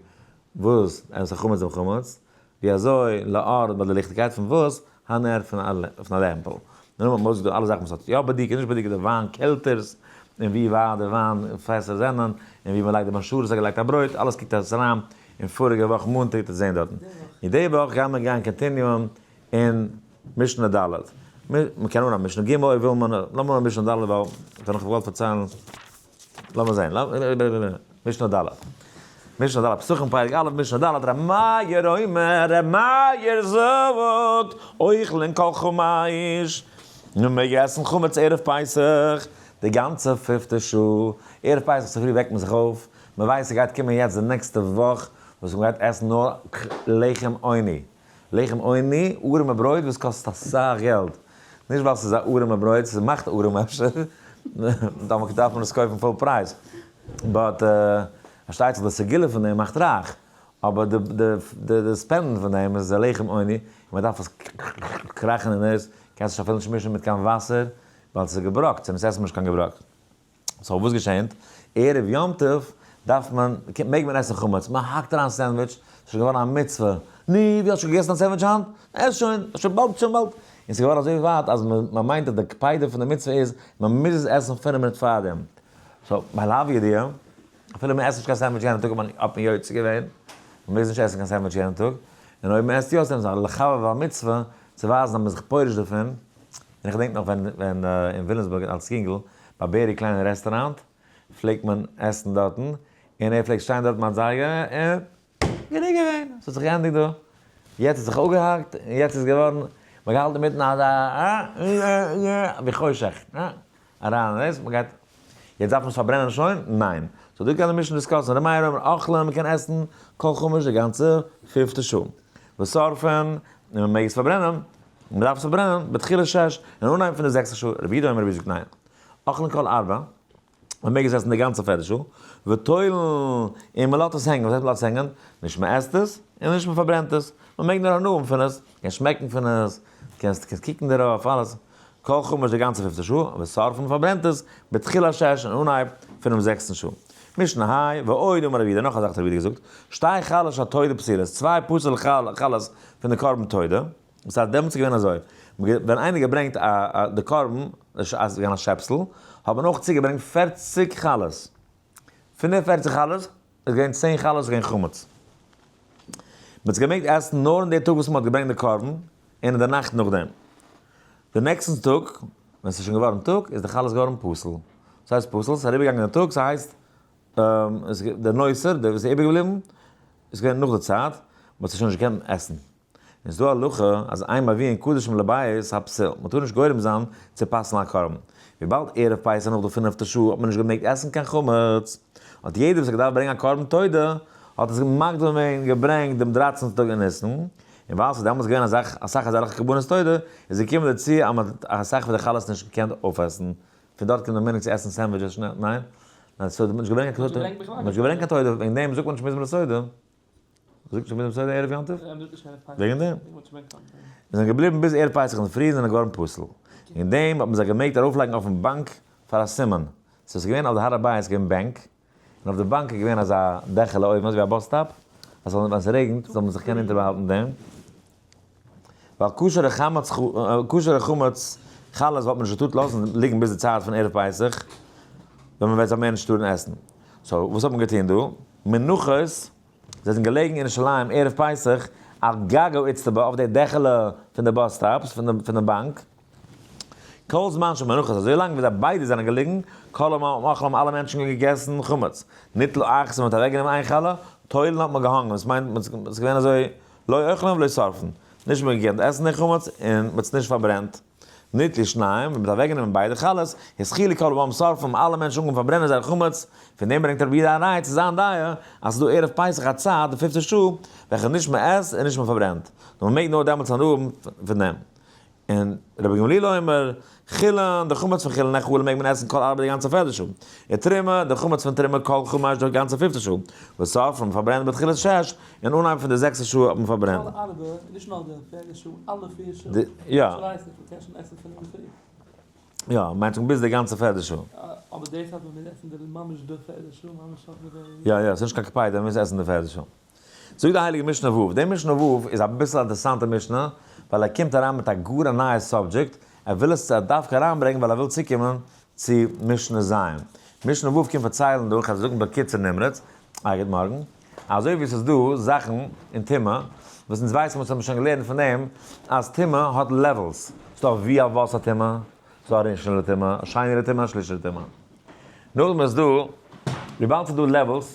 וואס, את החמץ דעם חמץ, ווי אזוי, לאור ביי די ליכטיגקייט פון וואס, הנר פון א לעמפל. נאר מען מוז דא אלע זאכן וואס האט יא בדיקה נישט בדיקה די וויין קעלטערס און ווי ווייט די וויין פעסער זענען און ווי מען לייגט די באנשורס האט געלייגט א ברויט אלעס קוקט אויס אריין אין פאריגע וואך מאנטאג וועט זעהן דארטן. און די וואך גייען מיר גיין continue ען אין משנה ד'. מען קען אנהייבן משנה ג' אויב וויל מען, לאמיר אנהייבן משנה ד' ווייל איך האב נאך געוואלט פארציילן. לאמיר זעהן, משנה ד'. משנה ד', פסחים פרק א', משנה ד', ר' מאיר אומר, ר' מאיר זאגט, אוכלין כל חמש, מען מעג עסן חמץ ערב פסח, די גאנצע פיפטע שעה, ערב פסח צופרי וועקט מען זיך אויף, מען ווייסט ס'גייט קומען יעצט די נעקסטע וואך וואס מען גייט עסן נאר לחם עוני. לחם עוני, ארעמע ברויט וואס קאסט אסאך געלט. נישט ווייל ס'איז א ארעמע ברויט, ס'מאכט ארעם אפשר, דארף מען עס קויפן full price. But. פארשטייט זיך די סגולה פון דעם מאכט רייך, אבער די די די spend ן פון דעם איז לחם עוני, און מען דארף עס קראכן אין עס, קענסט נישט אפילו נישט מישן מיט קיין וואסער, ווייל עס איז געבראקט, און עס עסט מען נישט קיין געבראקט. so וואס געשענט? ערב יום טוב דארף מען, מעג מען עסן חמץ, מען האקט אריין sandwich, ס'איז שוין געווארן א מצוה, נו, ווי האסט שוין געגעסן א sandwich היינט? עס שוין, שוין באלד, שוין באלד. און ס'איז געווארן אזוי ווייט אז מען מיינט אז די קפידה פון די מצוה איז, מען מוז עס עסן 5 מינוט פארדעם. so, בהלוואי ידיעה, אפילו מען עסט נישט קיין sandwich יענע טאג האט מען יוצא געווען, מען מוז נישט עסן קיין sandwich יענע טאג, און אויב מען עסט יא sandwich, לחבב המצוה, צו ווייזן אז מען איז זיך פורש דערפון, און איך געדענק נאך ווען ווען אין וויליאמסבורג אלס יונגל, ביי בערי קליין רעסטוראנט, פלעגט מען עסן דארטן, און ער פלעגט שטיין דארט מיט זייגער, און גענוג געווען, ס'האט זיך געענדיגט דא, יעצט האט זיך אפגעהאקט, און יעצט איז געווארן, מ'האט געהאלטן אינמיטן אזא ווי חושך, אריין אין דאס, מ'גייט, יעצט דארף מען עס פארברענען שוין? ניין. so דא קען די משנה discuss ן, ר' מאיר אומר אוכלין, מ'קען עסן כל חמש די גאנצע פיפטע שעה. ושורפין, און מ'מעג עס פארברענען, מ'דארף עס פארברענען, בתחילת שש, אין אנהייב פון די זעקסטע שעה, רבי יהודה אומר רבי זאגט ניין. אוכלין כל ארבע, מ'מעג עס עסן די גאנצע פערטע שעה, ותולין, און מ'לאזט עס הענגען, וואס הייסט מ'לאזט עס הענגען? נישט מ'עסט עס, און נישט מ'פארברענט עס, מ'מעג נאר הנאה האבן פון עס, קענסט שמעקן פון עס, קענסט קענסט קוקן דערויף, אלעס. כל חמש די גאנצע פיפטע שעה, ושורפין מ'פארברענט עס, בתחילת שש אין אנהייב פונעם זעקסטן שעה. משנה ה', ועוד אמר רבי יהודה, נאך א זאך האט רבי יהודה געזאגט, שתי חלות של תודה פסולות, צוויי פסול'ע חלות פון די קרבן תודה, וואס הייסט דעמאלטס איז געווען אזוי, ווען איינער געברענגט א די קרבן, אז ס'איז געווען א שעפסל, האט מען אויך צוגעברענגט 40 חלות. פון די 40 חלות איז געווען 10 חלות איז געווען חמץ. מען האט עס געמעגט עסן נאר אין די טאג וואס מען האט געברענגט די קרבן, און אין די נאכט נאכדעם. די נעקסטן טאג, ווען ס'איז שוין געווארן טאג, איז די חלות געווארן פסול. וואס הייסט פסול? ס'איז אריבערגעגאנגען די טאג, ס'הייסט דער נותר, דער וואס איז איבערגעבליבן, איז געווען נאך די צייט, מען האט עס שוין נישט געקענט עסן. און ס'איז דא א הלכה אז אין מביאין קדשים לבית הפסול, מען טאר נישט גורם זיין צו פסל'ן א קרבן. וויבאלד ערב פסח נאך די פינפטע שעה האט מען נישט געמעגט עסן קיין חמץ, האט יעדער וואס האט געדארפט ברענגען א קרבן תודה, האט עס מקדים געווען געברענגט דעם דרייצנטן טאג אין ניסן, און ווייל ס'איז דעמאלטס געווען אסאך אסאך אזעלכע קרבנות תודה, איז געקומען דערצו אז מען האט אסאך פון די חלות נישט געקענט אויפעסן. פון דארט קומט די מנהג צו עסן sandwiches שנעל, ניין? ניין, ס'האט נישט געברענגט קיין תודה, מ'האט נישט געברענגט קיין תודה, וועגן דעם זאגט מען נישט מזמור לתודה. זאגט נישט מזמור לתודה ערב יום טוב? וועגן דעם. זיי זענען געבליבן ביז ערב פסח אינדערפרי און זענען געווארן פסול. וועגן דעם האט מען זיי געמעגט ארויפלייגן אויפן באנק פאר א סימן. ס'איז געווען אויף די הר הבית איז געווען בענק, און אויף די באנק איז געווען אזא דעכעלע אויבן אזוי ווי א bus stop, אז ווען ס'רעגנט זאל מען זיך קענען אונטערבאהאלטן דעם. ווייל כשר'ע חמץ כשר'ע חמץ חלות וואלט מען נישט געטארט לאזן ליגן ביז די צייט פון ערב פסח, ווען מען וועט זיי מער נישט טארן עסן. so וואס האט מען געטון דא? מונחות, זיי זענען געלעגן אין ירושלים ערב פסח על גג האיצטבא אויף די דעכעלע פון די bus stops פון די באנק, כל זמן שמונחות אזוי לאנג ווי זיי ביידע זענען געליגן, כל העם אוכלים האבן אלע מענטשן געגעסן חמץ, ניטלו אחת מען האט אוועקגענומען איין חלה, תולין האט מען געהאנגען, וואס מיינט מען איז געווען אזוי לא אוכלים ולא שורפין, נישט מען געקענט עסן די חמץ און מען האט עס נישט פארברענט. ניטלו שניים, מען האט אוועקגענומען ביידע חלות, התחילו כל העם שורפים, אלע מענטשן אנגעהויבן פארברענען זייער חמץ, פון דעם ברענגט רבי יהודה א ראיה צו זיין דעה, אז ס'איז דא ערב פסח א צייט, די פיפטע שעה, וועלכע נישט מען עסט און נישט מען פארברענט, נאר מען מעג נאר דעמאלטס הנאה האבן פון דעם. און רבי גמליאל אומר, חולין, די חמץ פון חולין נאכלים מעג מען עסן כל ארבע די גאנצע פערטע שעה. און תרומה, די חמץ פון תרומה כל חמש די גאנצע פיפטע שעה. ושורפין, פארברענט בתחילת שש, אין אנהייב פון די זעקסטע שעה האט מען פארברענט. כל ארבע, נישט נאר די פערטע שעה, אלע פיר שעה. יא. מ'קען שוין עסן פון אינדערפרי. יא, מיינט זיך ביז די גאנצע פערטע שעה. אבער דאס אז מ'מוז עסן די ממש די פערטע שעה, ממש אויף די. יא יא, ס'איז נישט קיין קפידה, מ'מוז עסן די פערטע שעה. זאגט די הייליגע משנה ו', די משנה ו' איז אביסל א אינטערעסאנטע משנה, ווייל ער קומט אריין מיט א גאר א נייע subject, ער וויל עס דווקא אריינברענגען ווייל ער וויל צוקומען צו משנה ז'. משנה ו' קומט פארציילן דא, כ'וועל זאגן בקיצור נמרץ, א גוט מארגן, אזוי ווי עס איז דא זאכן אין טומאה, וואס אונז ווייסן וואס האבן שוין געלערנט פון דעם, אז טומאה האט levels, ס'דא ווי א וואס א טומאה, ס'דא א ראשון לטומאה, א שני לטומאה, א שלישי לטומאה. נאכדעם איז דא, וויבאלד ס'איז דא levels,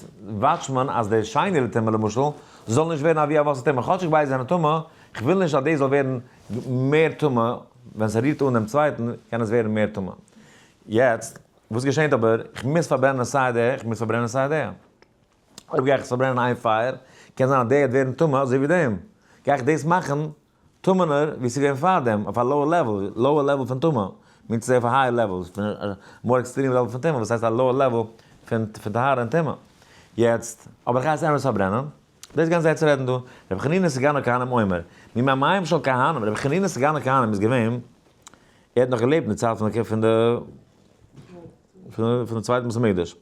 watch ט מען אז די שני לטומאה למשל, זאל נישט ווערן א ווי א וואס א טומאה, כאטשיג ביידע זענען טמא, כ'וויל נישט אז דאס זאל ווערן מער טמא, ווען ס'רירט אן דעם צווייטן קען עס ווערן מער טמא. יעצט, וואס געשענט אבער, כ'מוז פארברענען סיי די, כ'מוז פארברענען סיי די. אויב גיי איך עס פארברענען איין פייער, קען זיין אז די וועט ווערן טמא אזוי ווי דעם. גיי איך דאס מאכן טמא'נער ווי ס'איז געווען פארדעם, אויף א lower level, lower level פון טומאה, מיינט ס'איז אויף א higher level, פון א more extreme level פון טומאה, וואס הייסט א lower level פון טהרה און טומאה. יעצט, אבער איך גיי עס עניוועיס פארברענען. דאס גייען זיי צו רעדן דא. רבי חנינא סגן הכהנים אומר, מימיהם של כהנים, רבי חנינא סגן הכהנים איז געווען, ער האט נאך געלעבט אין די צייט פון די פון די פון די צווייטן בית המקדש.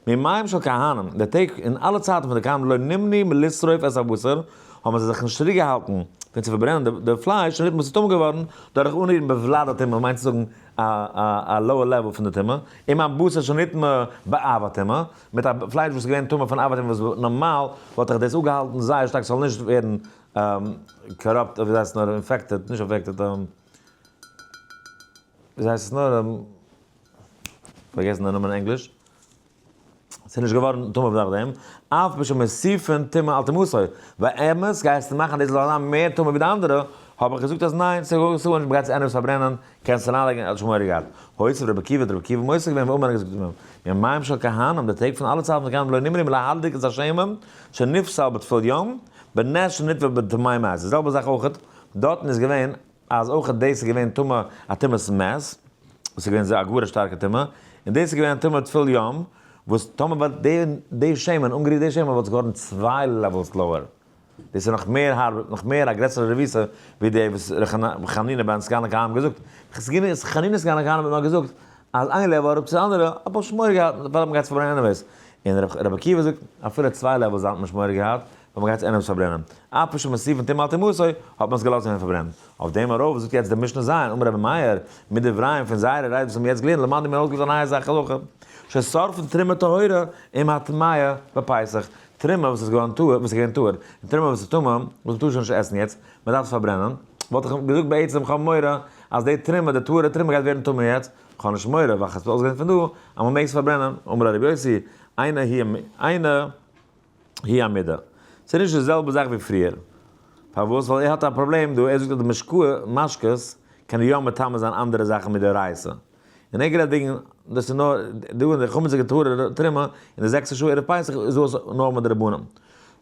מימיהם של כהנים, די טעג אין אלע צייטן פון די כהנים לא נמנעו מלשרוף את הבשר, האבן זיי זיך נישט צוריק געהאלטן פון צו פארברענען די פלייש, און וואס איז טמא געווארן דורך אנרירן בוולד הטומאה, מיינט צו זאגן א א lower level פון די טומאה, עם הבשר שנטמא באב הטומאה, מיט א פלייש וואס איז געווען טמא פון אב הטומאה וואס נארמאל וואלט איך דאס אפגעהאלטן זייער שטארק ס'זאל נישט ווערן corrupt, ווי הייסט עס נאר, infected, נישט infected, ווי הייסט עס נאר, פארגעסן די נאמען אין ענגליש, ס'איז נישט געווארן טמא דורך דעם, אף בשמוסיפין טומאה על טומאתו, באמת גייסטו מאכן דאס זאל זיין מער טמא ווי די אנדערע, האב איך געזאגט אז ניין, ס'איז גארנישט, מ'גייט עס עניוועיס פארברענען, קענסט אריינלייגן, ער האט שוין מורא געהאט. הוסיף רבי עקיבא האט רבי עקיבא מוסיף געווען ואמר ער האט געזאגט מימיהם של כהנים, די טעג פון אלע צייטן פון כהנים לא נמנעו מלהדליק את השמן שנפסל בטבול יום, בנס שנטבע בטמא מת, די זעלבע זאך אויך דארטן איז געווען אז אויך דאס איז געווען טמא א טומאת מת, וואס איז געווען זייער א גאר א שטארקע טומאה, און דאס איז געווען א טומאת טבול יום, וואס טאמער וואלט די שמן אנגערירט די שמן וואלט עס געווארן צוויי levels lower, דאס איז נאך מער הארב, נאך מער א גרעסערע רבותא ווי די וואס ר' חנינא בן סגן הכהנים האט געזאגט, חנינא סגן הכהנים האט נאר געזאגט אז איין level אראפ צו די אנדערע, האט מען נישט מורא געהאט, ווייל מען גייט עס פארברענען anyways, און רבי עקיבא זאגט אפילו צוויי levels האט מען נישט מורא געהאט, ווייל מען גייט עס anyways פארברענען, אף שמוסיפין טומאה על טומאתו, האט מען עס געלאזט ווערן פארברענט. אויף דעם ארויף זאגט יעצט די משנה ז', אמר רבי מאיר, מדבריהם פון זייערע רייד וואס האבן יעצט געלערנט למדנו מיר אויסגעלערנט א נייע זאך הלכה, ששורפין תרומה טהורה עם הטמאה בפסח, תרומה וואס איז געווארן טהור, וואס איז געווען טהור, און תרומה וואס איז טמא, וואס מען טאר שוין נישט עסן יעצט, מען דארף עס פארברענען, וואלט איך געזאגט בעצם כ'האב מורא אז די תרומה, די טהור'ע תרומה גייט ווערן טמא יעצט, כ'האב נישט מורא, ווייל כ'האב עס אויסגעלערנט פון דא אז מען מעג עס פארברענען, אמר רבי יוסי, אינה היא אינה היא המידה. ס'איז נישט די זעלבע זאך ווי פריער. פארוואס? ווייל ער האט א פראבלעם דא, ער זאגט אז די משקה, משקות, קען יא מטמא זיין אנדערע זאכן מדאורייתא. און ער גערעדט וועגן, דאס איז נאר דא אין די חמצ'יגע טהור'ע תרומה, אין די זעקסטע שעה ערב פסח איז דאס נאר מדרבנן.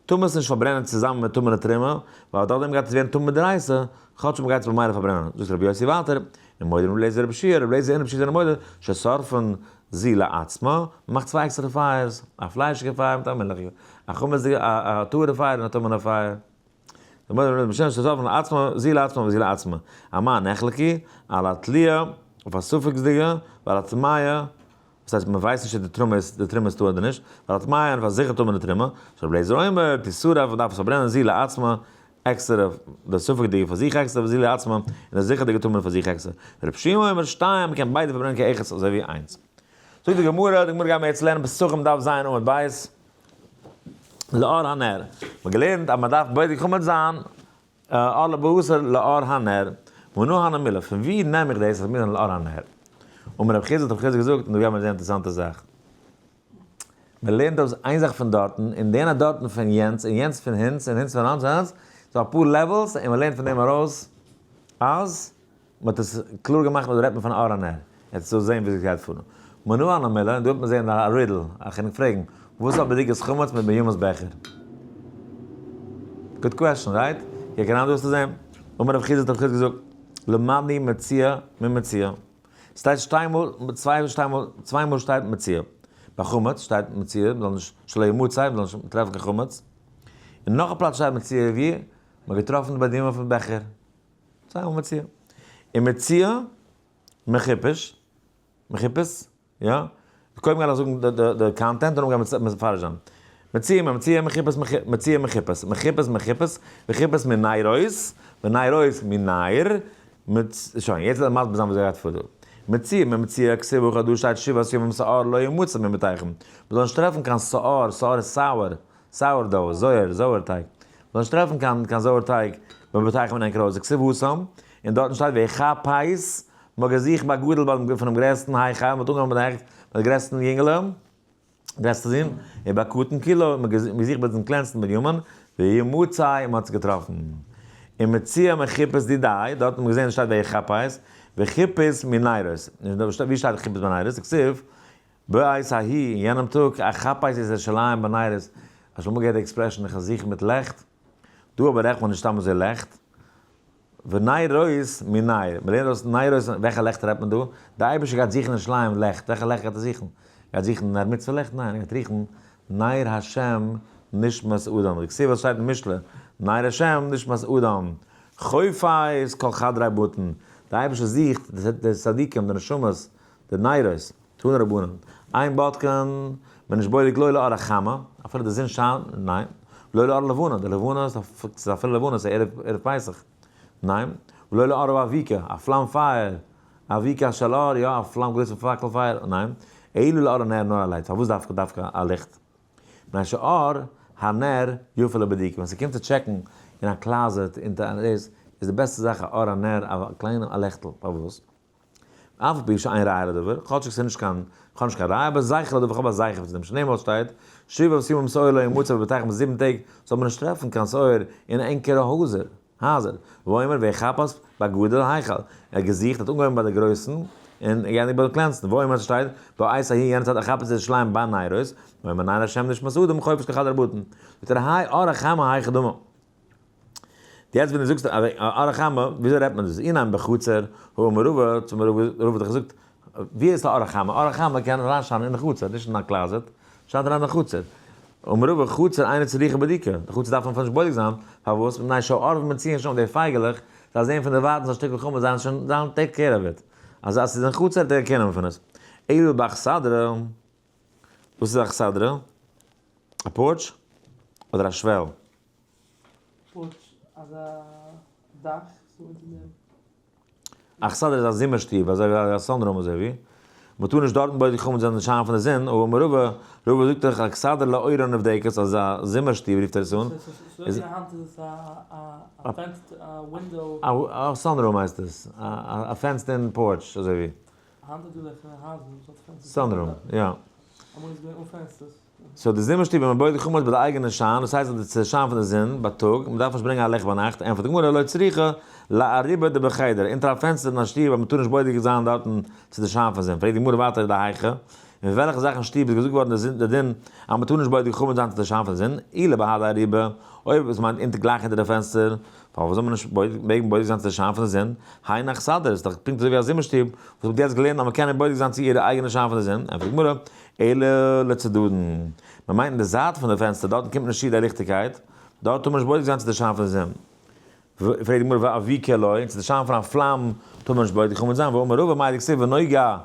טאר מען עס נישט פארברענען צוזאמען מיט טמא'נע תרומה, ווייל דורכדעם גייט עס ווערן טמא מדאורייתא, כאטש מ'גייט עס במילא פארברענען. זאגט רבי יוסי ווייטער, און מודים רבי אליעזר רבי יהושע, רבי אליעזר און רבי יהושע זענען מודה, ששורפין זו לעצמה, מ'מאכט צוויי עקסטערע פייערס, א פליישיגע פייער מיט א מילכיגע, א חמצ'דיגע, א טהור'ע פייער און א טמא'נע פייער. די מודה רבי יהושע ששורפין לעצמה, זו לעצמה וזו לעצמה. על מה נחלקו? על התלויה, אויף א ספק'דיגע, ועל הטמאה, וואס הייסט מ'ווייסט נישט אויב די תרומה איז די תרומה איז טהור אדער נישט, ועל הטמאה און אויף א זיכער טמא'נע תרומה, שרבי אליעזר אומר, תשרף, מ'דארף עס פארברענען זו לעצמה, עקסטערע, די ספק'דיגע פאר זיך עקסטער וזו לעצמה, און די זיכערדיגע טמא'נע פאר זיך עקסטער. רבי שמעון אומר, שתיים, מ'קען ביידע פארברענען כאחד אזוי ווי איינס. זאגט די גמרא, די גמרא גייט מיר יעצט לערנען פסחים דף ז עמוד ב', לאור הנר. מ'האט געלערנט אז מ'דארף בודק חמץ זיין אור לבשר לאור הנר. מנא הני מילי, פון ווי נעם איך דאס אז מיר זענען לאור הנר? אמר רב חסדא האט רב חסדא געזאגט, און דא גייען מיר זעהן אינטערעסאנטע זאך. מען לערנט אויס איין זאך פון דארטן, און דער דארטן פון יענץ, און יענץ פון הינץ, און הינץ פון האנץ, און האנץ, ס'דא אפאר levels, און מען לערנט פון דעם ארויס אז מען האט עס קלאר געמאכט אז דא רעדט מען פון אור הנר. יעצט זאלסט זען ווי עס גייט פאר. מנא הני מילי, און דא וועט מען זען א riddle, איך קען פרעגן, וואס האט בדיקת חמץ מיט בנימינ'ס בעכער? Good question, right? קוק אריין דא וועסטו זען. אמר רב חסדא האט רב חסדא געזאגט, למדנו מציאה ממציאה. ס'שטייט שתי מאל, צוויי שתי מאל, צוויי מאל שטייט מציאה. ביי חמץ שטייט מציאה, מ'זאל נישט, שלא ימצא, מ'זאל נישט טרעפן קיין חמץ. און נאך א פלאץ שטייט מציאה ווי? מ'האט געטראפן ביי די פון בעכער. צוויי מאל מציאה. און מציאה מחיפש, מחיפש, יא? קודם גיי איך זאגן די content און נאכדעם גיי מיר מפרש זיין. מציאה מציאה מחיפש מציאה מחיפש, מחיפש מחיפש, וחיפש מנרות, ונרות מנר, שוין, יעצט וועל איך מסביר זיין וואס גייט פאר דא. מציאה ממציאה כתיב הכא דא שטייט שבעת ימים שאור לא ימצא מבתיכם. מ'זאל נישט טרעפן קיין שאור, שאור איז sour, sourdough, זויער, זויער טייג. מ'זאל נישט טרעפן קיין קיין זויער טייג מבתיכם אין ענקער הויז, וכתיב התם, און דארטן שטייט ויחפש, מ'האט געזוכט בגדול ביים פונעם גרעסטן היכל, מ'האט אנגעהויבן מיט די העכסט, מיט די גרעסטן יונגעלע, גרעסטע זון, ובקטן כולו, מ'האט געזוכט ביי דעם קלענסטן בנימין, וימצא, און מ'האט עס געטראפן. ומציאה מחיפש דידיה, דארט האט מען געזען שטייט ויחפש, וחיפש מנרות, ווי שטייט חיפש בנרות? וכתיב, בעת ההיא, אין יענעם טאג, אחפש את ירושלים בנרות, האסט אמאל געהערט די expression איך זוך מיט לעכט? דא אבער רעכט מען נישט סתם אזוי לעכט. ונרות מנר, מען לערנט אויס נרות, וועלכע לעכט רעדט מען דא? די אייבערשטער גייט זוכן אין ירושלים לעכט, וועלכע לעכט גייט ער זוכן? גייט זוכן נר מצוה לעכט? ניין, ער גייט רוכן נר השם נשמת אדם, דכתיב וואס שטייט אין משלי, נר השם נשמת אדם, חופש כל חדרי בטן, די אייבערשטער זוכט די צדיקים, די נשמות, די נרות, תנו רבנן, אין בודקין, מען איז נישט בודק לא לאור החמה, אפילו די זון שיינט, ניין, לא לאור לבנה, די לבנה איז אפילו לבנה, ס'איז ערב פסח, ניין, ולא לאור האבוקה, א פלאם פייער, אבוקה של אור, יא, א פלאם גרויסע פאקל פייער, ניין, אלא לאור הנר נאר א light, פארוואס דווקא דווקא א ליכט? מפני שאור הנר יפה לבדיקה, ווען ס'קומט צו טשעקן אין א closet אונטער א דאס, איז די בעסטע זאך א אור הנר א קליינע א לעכטל, פארוואס? אף על פי שאין ראיה לדבר, כאטשיג ס'איז נישט קיין, כ'האב נישט קיין ראיה, אבער זכר לדבר, כ'האב א זכר צו דעם, שנאמר שטייט, שבעת ימים שאור לא ימצא בביתכם 7 טעג זאל מען נישט טרעפן קיין שאור אין ענקערע הויזער, הייזער, ואומר ויחפש בגדול ההיכל, ער האט געזוכט, האט אנגעהויבן ביי די גרויסן, און געענדיגט ביי די קלענסטן, ואומר ס'שטייט, בעת ההיא יענע צייט אחפש ירושלים בנרות, ואומר נר השם נשמת אדם חופש כל חדרי בטן, זאגט ער האי אור החמה היכי דמי. יעצט ווען דו זאגסט אור החמה, וויאזוי רעדט מען דאס? אינם בחצר, הא אמר רבא, צו אמר רבא, רבא האט דאך געזאגט, ווי איז די אור החמה? אור החמה קען אריינשיינען אין די חצר, נישט אין א closet, שיינט אריין אין די חצר. אמר רבא, חצר אינה צריכה בדיקה, די חצר דארף מען נישט בודק זיין, פארוואס? מפני שהעורבים מצויין שם, די פייגעלעך, זיי זעען פון דערווייטנס א שטיקל חמץ, זיי שוין, זיי take care of it. אז עס איז אין חצר, דערקענען מען פון עס. אלא באכסדרה, וואס איז אכסדרה? א porch? אדער א שוועל? porch אזא דאך ס'איז אונטער דעם. אכסדרה איז א זומער שטוב, אזוי ווי א sunroom אזוי ווי. מ'טאר נישט דארטן בודק חמץ זיין די שיין פון די זון, אבער מרבה, רבא זאגט דאך אכסדרה לאורה נבדקת, אזא זומער שטוב רופט ער עס אן. ס'איז אזוי ווי היינט איז עס א פענסטער, א window. א sunroom הייסט עס, א fenced in porch אזוי ווי. היינט איז דא אזעלכע הייזער וואס האט פענסטערס. sunroom, יא. אמאל איז געווען אן פענסטערס. so די זומער שטוב ווען מען בודק חמץ ביי די אייגענע שיין, דאס הייסט אז די שיין פון די זון בייטאג, מען דארף נישט ברענגען א לעכט ביינאכט, ענטפערט די גמרא לא צריכא לאריבא דבחדר, אונטער א פענסטער אין א שטוב אז מען טאר נישט בודק זיין דארטן צו די שיין פון זון, פרעגט די גמרא ווייטער דהיכא, אין וועלכע זאך אין שטוב איז געזאגט געווארן די דין אז מען טאר נישט בודק חמץ זיין צו די שיין פון די זון, אלא בהדי אריבא, אויב עס מיינט אונטער גלייך אונטער די פענסטער, פארוואס זאל מען נישט מעגן בודק זיין צו די שיין פון די זון, היינו אכסדרה, איז דאך פונקט אזוי ווי א זומער שטוב וואס מען האט יעצט געלערנט אז מען קען נישט בודק זיין צו אירע אייגענע שיין פון די זון, ענטפערט די גמרא, אלא לצדדין, מען מיינט אין די זייט פון די פענסטער, דארטן קומט נישט צו די ליכטיגקייט, דארט טאר מען נישט בודק זיין צו די שיין פון די זון. פרעגט די גמרא ואבוקה לא, און צו די שיין פון א פלאם טאר מען נישט בודק חמץ זיין, והאמר רבא מאי דכתיב ונוגה,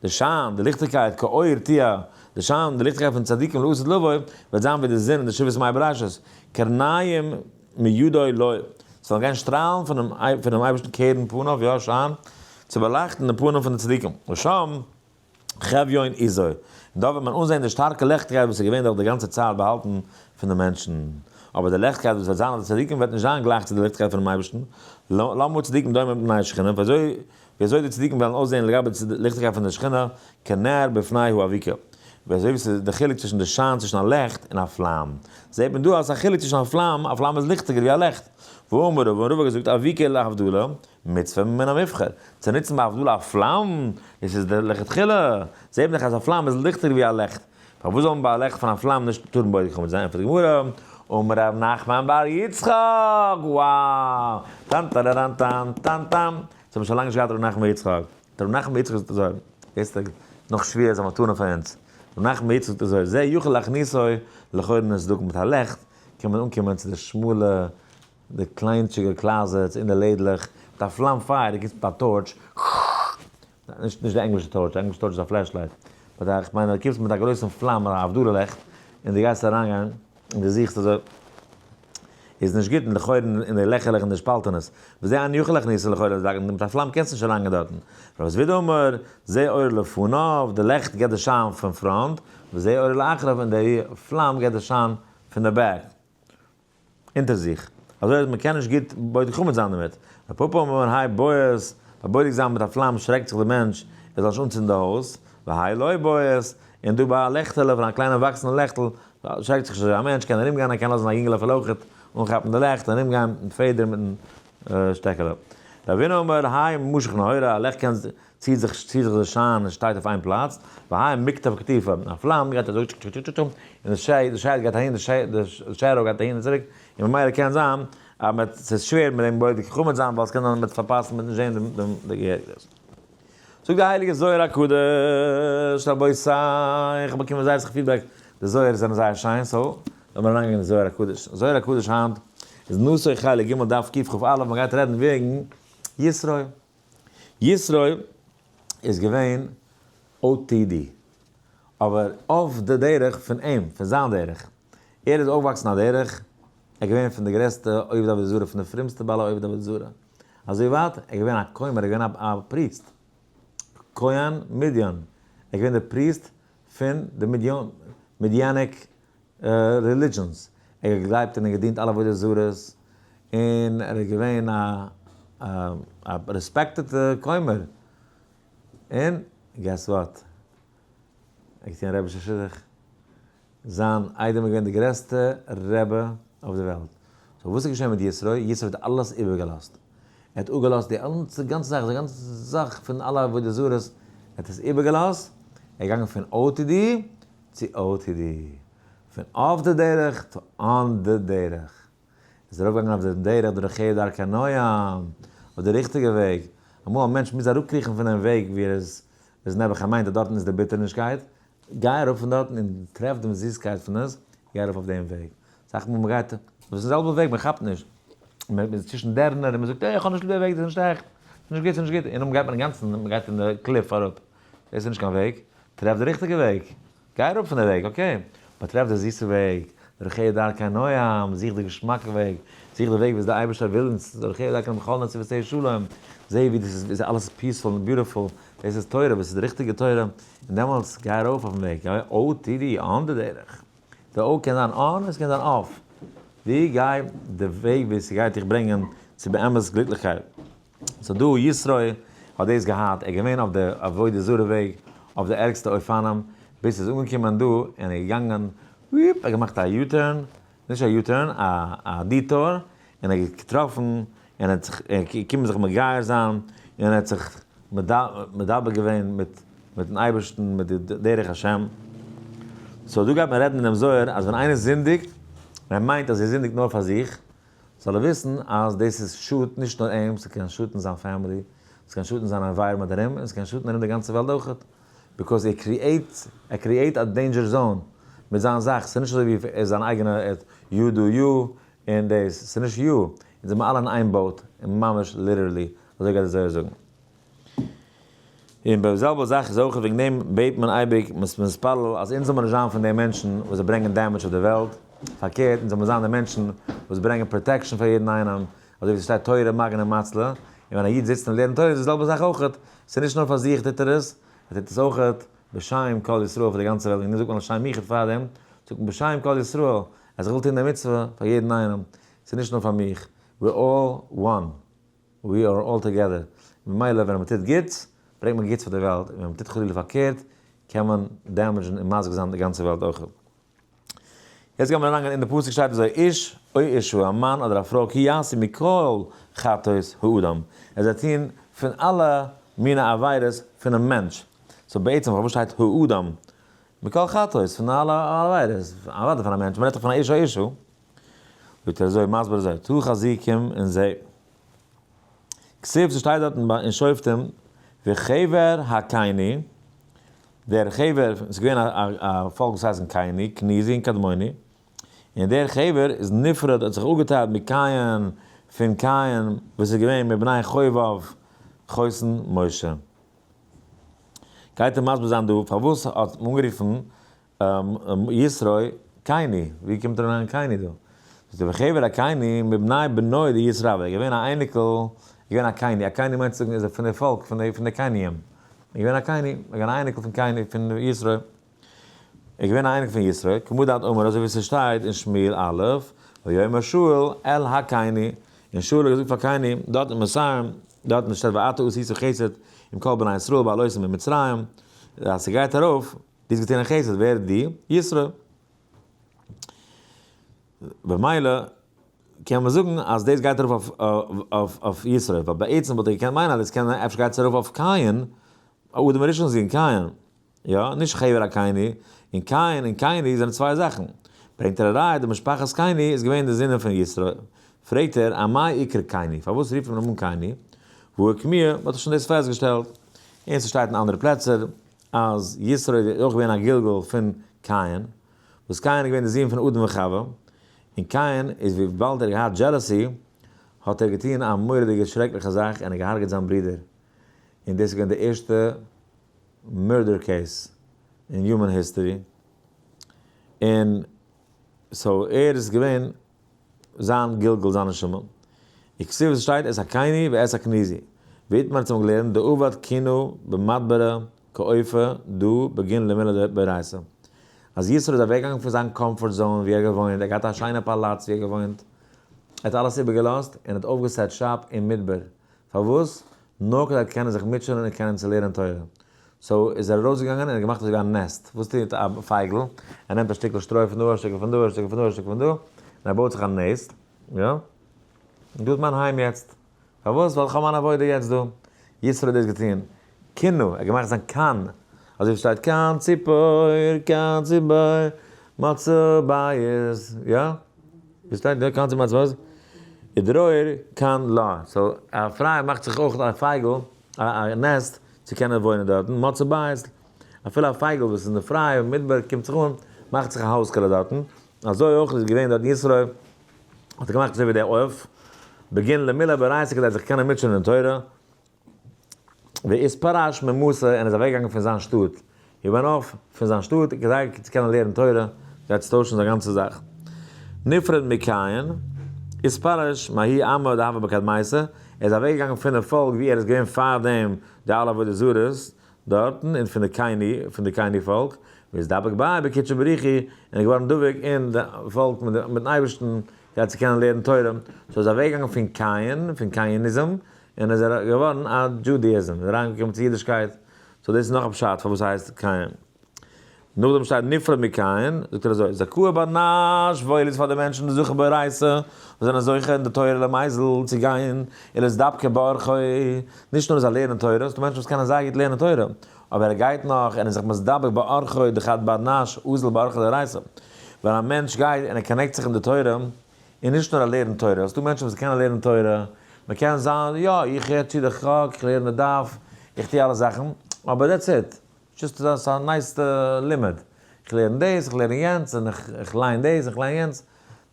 די שיין, די ליכטיגקייט, כאור תהיה, די שיין, די ליכטיגקייט פון צדיקים לעתיד לבוא, וועט זיין ווי די זון אין די שבעת ימי בראשית, קרניים מידו לו, ס'וועלן גיין שטראלן פונעם אייבערשטן קרן פניו, יא, שיין, צו באלייכטן די פנים פון די צדיקים, ושם. חביון איזו. און דא וועט מען אנזען די שטארקע ליכטיגקייט וואס איז געווען דורך די גאנצע צייט באהאלטן פון די מענטשן. אבער די ליכטיגקייט וואס וועט זיין אויף די צדיקים וועט נישט זיין גלייך צו די ליכטיגקייט פונעם אייבערשטן. למה צדיקים דומים מפני השכינה, ווי אזוי די צדיקים וועלן אויסזען לגבי די ליכטיגקייט פון די שכינה, כנר בפני האבוקה. ווי אזוי ווי ס'איז די חילוק צווישן די שיין צווישן א לעכט און א פלאם. זעט מען דא אז ס'איז א חילוק צווישן א פלאם, א פלאם איז ליכטיגער ווי א לעכט. והאמר רבא, און רבא האט געזאגט אבוקה להבדלה, מצוה מן המובחר, צו נוצן ביי הבדלה א פלאם, דאס איז די לכתחילה, זעט מען דאך אז א פלאם איז ליכטיגער ווי א לעכט, פארוואס זאל מען ביי א לעכט פון א פלאם נישט טארן בודק חמץ זיין, ענטפערט די גמרא, אמר רב נחמן בר יצחק, wow! טאן טאראראן טאן טאן טאן, אונז האבן שוין לאנג נישט געהאט ר' נחמן בר יצחק, ר' נחמן בר יצחק זאגט אזוי, דאס איז נאך שבועות איז א מתנה פאר אונז, ר' נחמן בר יצחק זאגט אזוי, זה יכול להכניסו לחורין נסדקין, מיט א לעכט קען מען אנקומען צו די שמאלע די קליינטשיגע closets און די לעדלעך, מיט א פלאם פייער, דו קומסט מיט א torch, נישט נישט די ענגלישע torch, די ענגלישע torch איז א flashlight, but איך מיין דו קומסט מיט א גרויסן פלאם, א הבדלה לעכט, און דו גייסט אריינגיין, און דו זוכסט אזוי, איז נישט גוט, און לכאורה אין די לעכערלעך און די שפאלטענעס, וזה אני יכול להכניס לכאורה, מיט א פלאם קענסטו נישט אריינגיין דארטן. רב זביד אמר, זה אור לפניו, די לעכט געבט די שיין פון front, וזה אור לאחריו, און די פלאם געבט די שיין פון די back. אונטער זיך, אזוי אז מען קען נישט גוט בודק חמץ זיין דערמיט. ר' פפא אמר האי בועט, ביי בודק זיין מיט א פלאם שרעקט זיך דער מענטש ער זאל נישט אנצינדן די הויז, והאי לא בועט, און דא ביי א לעכטעלע פון א קליינע וואקסענע לעכטל שרעקט זיך נישט אזוי א מענטש קען ארום גיין ער קען לאזן א יונגעלע אפילו אויכעט אנכאפן די לעכט און ארום גיין מיטן פעדער מיטן שטעקעלע. רבינא אמר האי משך נהורא, א לעכט קען ציט זיך ציט זיך די שיין און שטייט אויף איין פלאץ, והאי מקטף קטיפא, א פלאם גייט אזוי טשוק-טשוק-טשוק-טשוק און די shade די shade גייט אהין די shade די shadow גייט אהין און צוריק, און ממילא קען זיין אז מען ס'איז שווער מיט דעם בודק חמץ זיין ווייל ס'קען זיין מען וועט פארפאסן מען וועט נישט זען דעם דעם די געהעריגע דאס. זאגט די הייליגע זוהר הקדוש, רבותי, איך האב באקומען זייער אסאך feedback. די זוהר זענען זייער שיין, so לאמיר אריינגיין אין זוהר הקדוש. זוהר הקדוש היינט איז נשא חלק ג' דף קכ"א, מען גייט רעדן וועגן יתרו. יתרו איז געווען OTD, אבער אויף די דרך פון אים, פון זיין דרך. ער איז אויפגעוואקסן א דרך, ער איז געווען פון די גרעסטע עובדי עבודה זרה, פון די פרומסטע בעלי עובדי עבודה זרה. אזוי ווייט, ער איז געווען א כומר, ער איז געווען א priest. כהן מדיין. ער איז געווען דער priest פון די Midianic religions. ער האט געגלייבט און געדינט אלע עבודה זרות, און ער איז געווען א respected כומר. און guess what? ער האט געטון א רבי'שע שידוך. זיין איידעם איז געווען די גרעסטע רבי אויף די וועלט. so וואס איז געשען מיט יתרו? יתרו האט אלעס איבערגעלאזט. ער האט אפגעלאזט די גאנצע זאך, די גאנצע זאך פון אלע עבודה זרות, ער האט עס איבערגעלאזט, ער איז געגאנגען פון OTD צו OTD. פון אויף די דרך צו on די דרך. איז ער ארויפגעגאנגען אויף דעם דרך דרכי דרכי נועם, אויף די ריכטיגע וועג. אמאל א מענטש מוז אראפקריכן פון דעם וועג ווי ער איז, איז נעבעך ער מיינט אז דארטן איז די ביטערנישקייט, גיי אראפ פון דארטן און טרעף דעם זיסקייט פון עס, גיי ארויף אויף דעם וועג. אסאך מאל מ'גייט אויף די זעלבע וועג, מ'כאפט נישט. מ'איז צווישן דערנער און מ'זאגט, איך האב נישט ליב די וועג, דאס איז נישט עכט, ס'איז נישט גוט, ס'איז נישט גוט. און נאכדעם גייט מען אינגאנצן, מ'גייט אין די cliff אראפ. דאס איז נישט קיין וועג. טרעף די ריכטיגע וועג. גיי אראפ פון די וועג, okay. אבער טרעף די זיסע וועג, דרכי דרכי נועם, זוך די געשמאקע וועג, זוך די וועג וואס די אייבערשטער וויל אונז, דרכי דרכי נועם בכל נתיבותיה שלום, זע ווי דאס איז אלעס peaceful און beautiful, דאס איז תורה, וואס איז די ריכטיגע תורה, און דעמאלטס גיי ארויף אויפן וועג, גיי OTD, on די דרך. די O קען זיין on, עס קען זיין off. די גיי די וועג ווי ס'גייט דיך ברענגען צו באמת גליקליכקייט. so דא יתרו האט דאס געהאט, ער איז געווען אויף די עבודה זרה וועג אויף די ערגסטע אופנים, ביז ס'איז אנגעקומען דא און ער איז געגאנגען, וויפ, ער האט געמאכט א U-turn, נישט א U-turn, א detour, און ער האט געטראפן, און ער האט זיך, ער איז געקומען זיך מגייר זיין, און ער האט זיך מדבר געווען מיט מיטן אייבערשטן, מיט די דרך השם. so דא גייט מען רעדן אינעם זוהר אז ווען איינער זינדיגט, און ער מיינט אז ער זינדיגט נאר פאר זיך, זאל ער וויסן אז דאס איז שאדט נישט נאר אים, ס'קען שאטן זיין family, ס'קען שאטן זיין environment ארום, און ס'קען שאטן ארום די גאנצע וועלט אויכעט. because ער create, ער create א danger zone מיט זיין זאך, ס'איז נישט אזוי ווי ער איז זיין אייגענע, ער האט you do you און דאס, ס'איז נישט you, אונז זעמער אלע אין איין boat, און ממש literally, אזוי גייט די זוהר זאגן. און די זעלבע זאך איז אויך וועגן דעם בעט מען אייביג מתפלל אז אונז זאל מען נישט זיין פון די מענטשן וואס זיי ברענגען damage אויף די וועלט, פארקערט אונז זאל מען זיין די מענטשן וואס ברענגען protection פאר יעדן איינעם, אזוי ווי ס'שטייט תורה מגן ומצלה, און ווען א איד זיצט און לערנט תורה איז די זעלבע זאך אויך, ס'איז נישט נאר פאר זיך טוט ער עס, ער טוט עס אויך בשם כל ישראל פאר די גאנצע וועלט, וועגן דעם זאגט מען לשם יחוד פאר דעם, זאגט מען בשם כל ישראל, אז איך וויל טון די מצוה פאר יעדן איינעם, ס'איז נישט נאר פאר מיך, we're all one. We are all together, ממילא ווען מען טוט גוטס, ברענגט מען גוטס פאר די וועלט, און ווען מען טוט חלילה פארקערט, קען מען damage ן און מזיק זיין די גאנצע וועלט אויך. יעצט גיימיר אריינגיין אין די פסוק שטייט אזוי איש או אשה א מאן אדער א פרוי כי יעשו מכל חטאות האדם, ער זאל טון פון אלע מיני עבירות פונעם מענטש, so בעצם פארוואס שטייט האדם? מכל חטאות, פון אלע עבירות, אוודאי פון א מענטש, מען רעדט דאך פון א איש או אשה. וועט ער אזוי מסביר זיין, תא חזי קום און זע. כתיב ס'שטייט דארטן אין שופטים, וחבר הקיני, דער חבר, ס'איז געווען א פאלק וואס הייסן קיני, קניזי און קדמוני, און דער חבר איז נפרד האט זיך אפגעטיילט מקין פון קין וואס איז געווען מבני חובב חותן משה. גייט ער מסביר זיין דא פארוואס האט מען אנגערופן יתרו קיני, ווי קומט אריין קיני דא? זאגט ער וחבר הקיני מבני בנו דיתרו, ער איז געווען א אייניקל, ער איז געווען א קיני, א קיני מיינט צו זאגן איז ער פון די פאלק פון די פון די קינים, ער איז געווען א קיני, ער איז געווען א אייניקל פון קיני פון יתרו, ער איז געווען א אייניקל פון יתרו, כמו דאת אמר אזוי ווי ס'שטייט אין שמואל א', ויאמר שאול אל הקיני, און שאול האט געזאגט פאר קיני, דארט אין מסיים, דארטן שטייט ואתה עשית חסד עם כל בני ישראל בעלותם ממצרים, אז ס'גייט ארויף, דו האסט געטון א חסד, ווער דו? יתרו. במילא קען מען זאגן אז דאס גייט ארויף אויף יתרו, ווייל בעצם וואלט איך געקענט מיינען אז דאס קען זיין אפשר גייט עס ארויף אויף קין, אדם הראשון'ס זון קין, יא, נישט חבר הקיני, און קין און קיני זענען צוויי זאכן. ברענגט ער א ראיה, די משפחת קיני איז געווען די זינען פון יתרו. פרעגט ער, אמאי איקרי קיני, פארוואס רופט מען אים אן קיני? והא אוקמוה, מען האט דאך שוין דאס פעסטגעשטעלט, און ס'שטייט אין אנדערע פלעצער, אז יתרו איז אויך געווען א גלגול פון קין. וואס קין איז געווען די זון פון אדם וחווה, און קין איז וויבאלד ער האט געהאט jealousy האט ער געטון א מורא'דיגע שרעקליכע זאך און ער האט געהארגעט זיין ברודער, און דאס איז געווען די ערשטע murder case אין human history, און so ער איז געווען זיין גלגול זיין נשמה. וכתיב וואס שטייט את הקיני ואת הכנזי. ואיתמר האט אים געלערנט דעבד קינא במדברא כעופא דא בגין למלעא דאורייתא. אז יתרו איז אוועקגעגאנגען פון זיין comfort zone ווי ער האט געוואוינט, ער האט געהאט א שיינע פאלאץ ווי ער האט געוואוינט, ער האט אלעס איבערגעלאזט און האט אויפגע set shop אין מדבר. פארוואס? נאר כדי קענען זיך מוטשענען און קענען צו לערנען תורה. so איז ער ארויסגעגאנגען און האט געמאכט אזויווי א nest. וואס טוט א פייגל? ער נעמט א שטיקל שטרוי פון דא, א שטיקל פון דא, א שטיקל פון דא, א שטיקל פון דא, און ער בויט זיך א nest. יא. און דא איז מיין היים יעצט. פארוואס? ווייל איך האב מיין עבודה יעצט דא. יתרו האט דאס געטון. קינו, ער האט געמאכט זיין קן. אזוי ווי ס'שטייט קן ציפור, קן ציפור, מצא בית. יא? ווי שטייט דא קן ציפור מצא בית? ודרור קן לה. so א פריי מאכט זיך אויך א פייגל, א nest צו קענען וואוינען דארטן, מצא בית. אפילו א פייגל וואס איז אין די פריי און מדבר קומט זיך אן, מאכט זיך א הויזקעלע דארטן. אזוי אויך איז געווען דארט יתרו האט ער געמאכט אזוי ווי דער עוף, בגין למלעי באורייתא כדי זיך קענען מוטשענען אין תורה, ואתפרש ממתא און איז אוועקגעגאנגען פון זיין שטאט, he went off פון זיין שטאט כדי צו קענען לערנען תורה, כדי צו טוישן זיין גאנצע זאך. נפרד מקין, אתפרש מההוא עמא דהוה בקדמיתא, ער איז אוועקגעגאנגען פונעם פאלק ווי ער איז געווען פארדעם די אלע עבודה זרות דארטן, און פון די קיני, פון די קיני פאלק, ואתדבק ביה בקודשא בריך הוא, און איז געווארן דבוק אין די פאלק מיטן אייבערשטן, כדי צו קענען לערנען תורה, so איז אוועקגעגאנגען פון קין, פון Cainism, און איז ער געווארן א Judaism, איז אריינגעקומען צו אידישקייט, so דאס איז נאך א פשט פארוואס ס'הייסט קין. נאכדעם שטייט נפרד מקין, זאגט ער אזוי, זכאה בר נש, וואויל איז פאר די מענטשן די זוכה באורייתא, וואס זענען זוכה אין די תורה למיזל צו גיין, ולאתדבקא באורחוי, נישט נאר זיי לערנען תורה, ס'דא מענטשן וואס קענען זייער גוט לערנען תורה, אבער ער גייט נאך און איז זיך מתדבק באורחוי דחד בר נש אזיל באורחא דאורייתא, ווען א מענטש גייט און ער connect זיך אין די תורה, און נישט נאר א לערן תורה, ס'דא מענטשן וואס קענען לערנען תורה, מען קען זיין, יא, איך הער צו די חק, איך לערן די דף, איך טו אלע זאכן, אבער that's it, just ס'איז א nice לימוד, איך לערן דאס, איך לערן יענץ, און איך ליין דאס, איך ליין יענץ,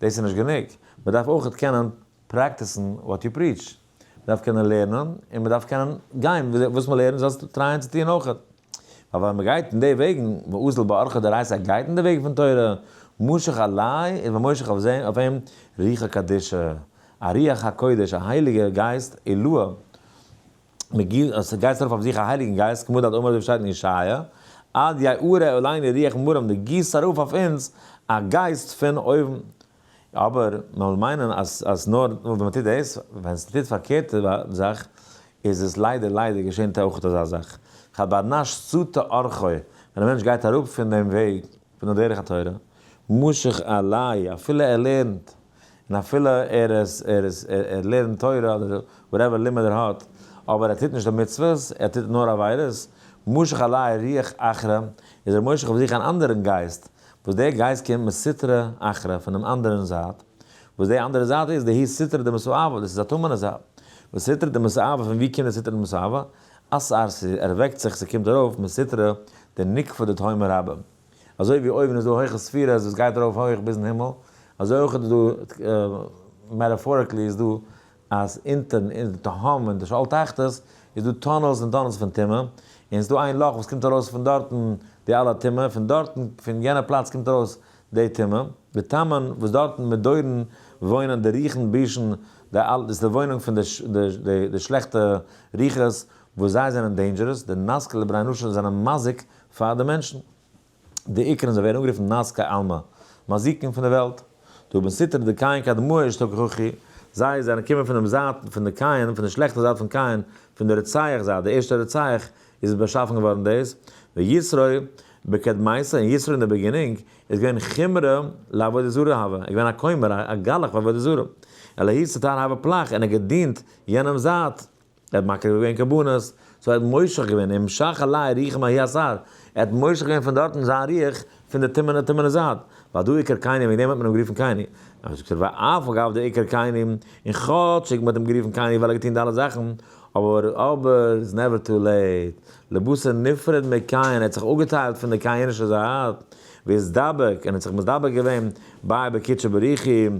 דאס איז נישט גענוג, מען דארף אויך קענען practice ן what you preach, מען דארף קענען לערנען, און מען דארף קענען גיין, וואס מען לערנט זאלסטו try ען צו טון אויך. ווייל ווען מען גייט אין די וועגן, ואזיל באורחא דאורייתא גייט אין די וועגן פון תורה, משך עליה איז מען מושך אויף אים רוחא קדישא, א רוח הקודש, א הייליגער גייסט, עילאה, עס גייסט ארויף אויף זיך א הייליגן גייסט, כמו דאת אמר אזוי ווי שטייט אין ישעיה, עד יערה עלינו רוח מרום, דו גיסט ארויף אויף אונז א גייסט פון אויבן. אבער מען זאל מיינען אז אז נאר ווען מען טוט דאס, ווען עס טוט פארקערטע זאך, איז עס ליידער ליידער געשענט אויך אזא זאך. חד בר נש סטי אורחוי, ווען א מענטש גייט אראפ פון דעם וועג, פון די דרך התורה, משך עליה, אפילו ער לערנט, און אפילו ער איז ער איז ער לערנט תורה אדער whatever לימוד ער האט, אבער ער טוט נישט די מצוות, ער טוט נאר עבירות, משך עליה רוח אחרא, איז ער מושך אויף זיך אן אנדערן גייסט, וואס דער גייסט קומט מסטרא אחרא, פונעם אנדערן זייט, וואס די אנדערע זייט איז דהיא סטרא דמסאבא, דאס איז א טמא'נע זייט. וואס סטרא דמסאבא, פון ווי קומט די סטרא דמסאבא? אתער, ס'ערוועקט זיך, ס'קומט ארויף, מסטרא דנוקבא דתהומא רבה. אזוי ווי אויבן איז דא הויכע ספירות וואס גייט ארויף הויך ביזן הימל, אזוי אויך איז דא, metaphorically איז דא אז אונטערן אין די תהום אין די שאול תחתית איז דא tunnels און tunnels פון טומאה, און ס'איז דא איין לאך וואס קומט ארויס פון דארטן די אלע טומאה, פון דארטן פון יענע פלאץ קומט ארויס די טומאה, די טמא'ן וואס דארטן מדורן וואוינען די רוחין בישין, די אלע, דאס איז די וואוינונג פון די די שלעכטע רוחות וואס זיי זענען dangerous, די נזקי לבני נשא זענען מזיק פאר די מענטשן. די עיקרים זיי ווערן אנגערופן נזקי עלמא, מזיקים פון די וועלט. דהא מסטרא דקין קדמאי אשתכחו, זיי זענען קומען פון דעם זייט פון די קין, פון די שלעכטע זייט פון קין, פון די רוצח זייט, די ערשטע רוצח איז באשאפן געווארן דאס, ויתרו בקדמיתא, און יתרו אין די beginning איז געווען כומרא לעבודה זרה הוה, ער איז געווען א כומר, א גלח פאר עבודה זרה, אלהי שטן הוה פלח, און ער האט געדינט יענעם זייט. ער האט מקריב געווען קרבנות, so ער האט מושך געווען, ומשך עליה רוחא מההוא אתר, ער האט מושך געווען פון דארטן זיין רוח פון די טמא'נע טמא'נע זייט, ווייל דא עיקר קיני, וועגן דעם האט מען אים גערופן קיני. אבער זאגט ער ואף על גב דעיקר קיני, און כאטשיג מען האט אים גערופן קיני ווייל ער האט געטון די אלע זאכן, אבער אבער איז never too late, לבסוף נפרד מקין, ער האט זיך אפגעטיילט פון די קינישע זייט, והתדבק, און האט זיך מתדבק געווען ביי בקודשא בריך הוא,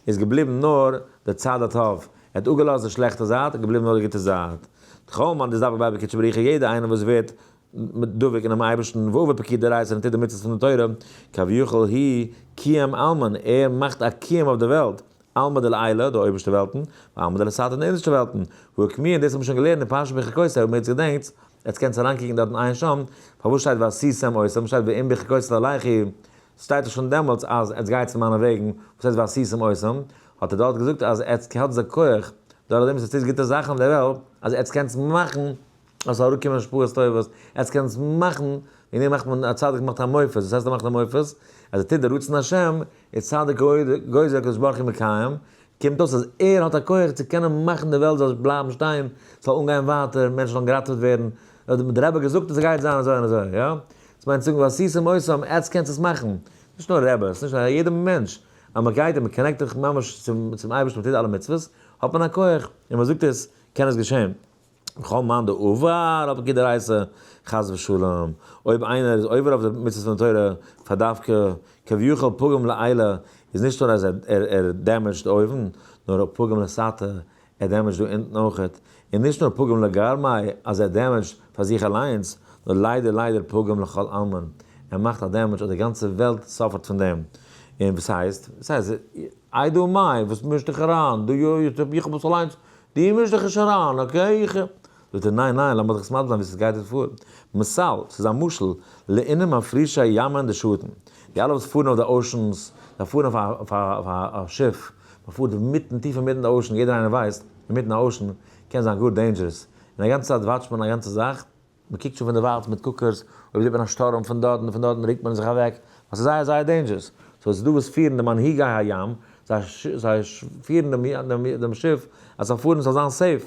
איז געבליבן נאר די צד הטוב, ער האט אפגעלאזט די שלעכטע זייט, געבליבן נאר די גוטע זייט. כל מאן דאתדבק ביה בקודשא בריך הוא, יעדער איינער וואס ווערט דבוק אינעם אייבערשטן, ועביד פקודי דאורייתא און טוט די מצוות פון די תורה, כביכול הוא קיים עלמין, ער מאכט א קיום אויף די וועלט, עלמא דלעילא, די אויבערשטע וועלטן, ועלמא דלתתא, די אונטערשטע וועלטן, והא אוקמוה, דאס האט מען שוין געלערנט אין פרשת בחוקותי, אויב עטס געדענקטס, עטס קענטס אריינקוקן דארטן עיין שם, פארוואס שטייט ועשיתם אותם, שטייט ואם בחוקותי תלכו, שטייט דאך שוין דעמאלטס אז עטס גייטס אין מיינע וועגן, וואס הייסט ועשיתם אותם, האט ער דארט געזאגט אז עטס האטס די כח, דורך דעם וואס עטס טוטס גוטע זאכן אויף דער וועלט, אז עטס קענטס מאכן אז ס'זאל אראפקומען השפעות טובות, עטס קענטס מאכן, וועגן דעם מאכט מען, א צדיק מאכט א מופת, וואס הייסט ער מאכט א מופת? אז ער טוט די רצון השם, איז צדיק גוזר הקדוש ברוך הוא מקיים, קומט אויס אז ער האט א כח צו קענען מאכן די וועלט זאל בלייבן שטיין, ס'זאל אנגיין ווייטער, מענטשן זאלן געראטעוועט ווערן, האט דער רבי געזאגט אז ס'גייט זיין אזוי און אזוי, יא? דאס מיינט צו זאגן ועשיתם אותם, עטס קענטס עס מאכן, נישט נאר רעבעס, נישט נאר יעדער מענטש, אז מען גייט און מען connect זיך ממש צום אייבערשטן, מען טוט אלע מצוות, האט מען א כח, און מען זאגט עס, קען עס געשען. וכל מאן דעבר על פקודי דאורייתא, חס ושלום, אויב איינער איז עובר אויף די מצוות פון די תורה, פאר דווקא כביכול פוגם לעילא, איז נישט נאר אז ער damage ט אויבן, נאר פוגם לתתא, ער damage ט דא אונטן אויכעט, און נישט נאר פוגם לגרמיה אז ער damage ט פאר זיך אליינס, נאר ליידער ליידער פוגם לכל עלמין, ער מאכט א damage אז די גאנצע וועלט suffer ט פון דעם. און וואס הייסט? וואס הייסט? איי דו מיי, וואס מישט דיך אריין? דו איך האב עס אליינס, דו מיש דיך נישט אריין, okay? איך. זאגט ער, ניין ניין, לאמיר דיך עס מסביר זיין ווי ס'גייט דא פאר. משל, ס'איז א משל, לאינון מפרישי ימין דשטין. די אלע וואס פארן אויף די oceans, זיי פארן אויף א שיף, מ'פארט מיטן, טיף אינמיטן די ocean, יעדער איינער ווייסט, אינמיטן א ocean קען זיין גאר dangerous, און א גאנצע צייט watch ט מען א גאנצע זאך, מ'קוקט שוין פון דערווייטנס מיט קוקערס, אויב זעט מען א שטורם פון דארט און פון דארטן רוקט מען זיך אוועק, ווייל ס'איז זייער זייער dangerous. so עס איז דא וואס פירן די מנהיגי הים, זיי פירן דעם שיף אז ס'זאל פארן ס'זאל זיין safe.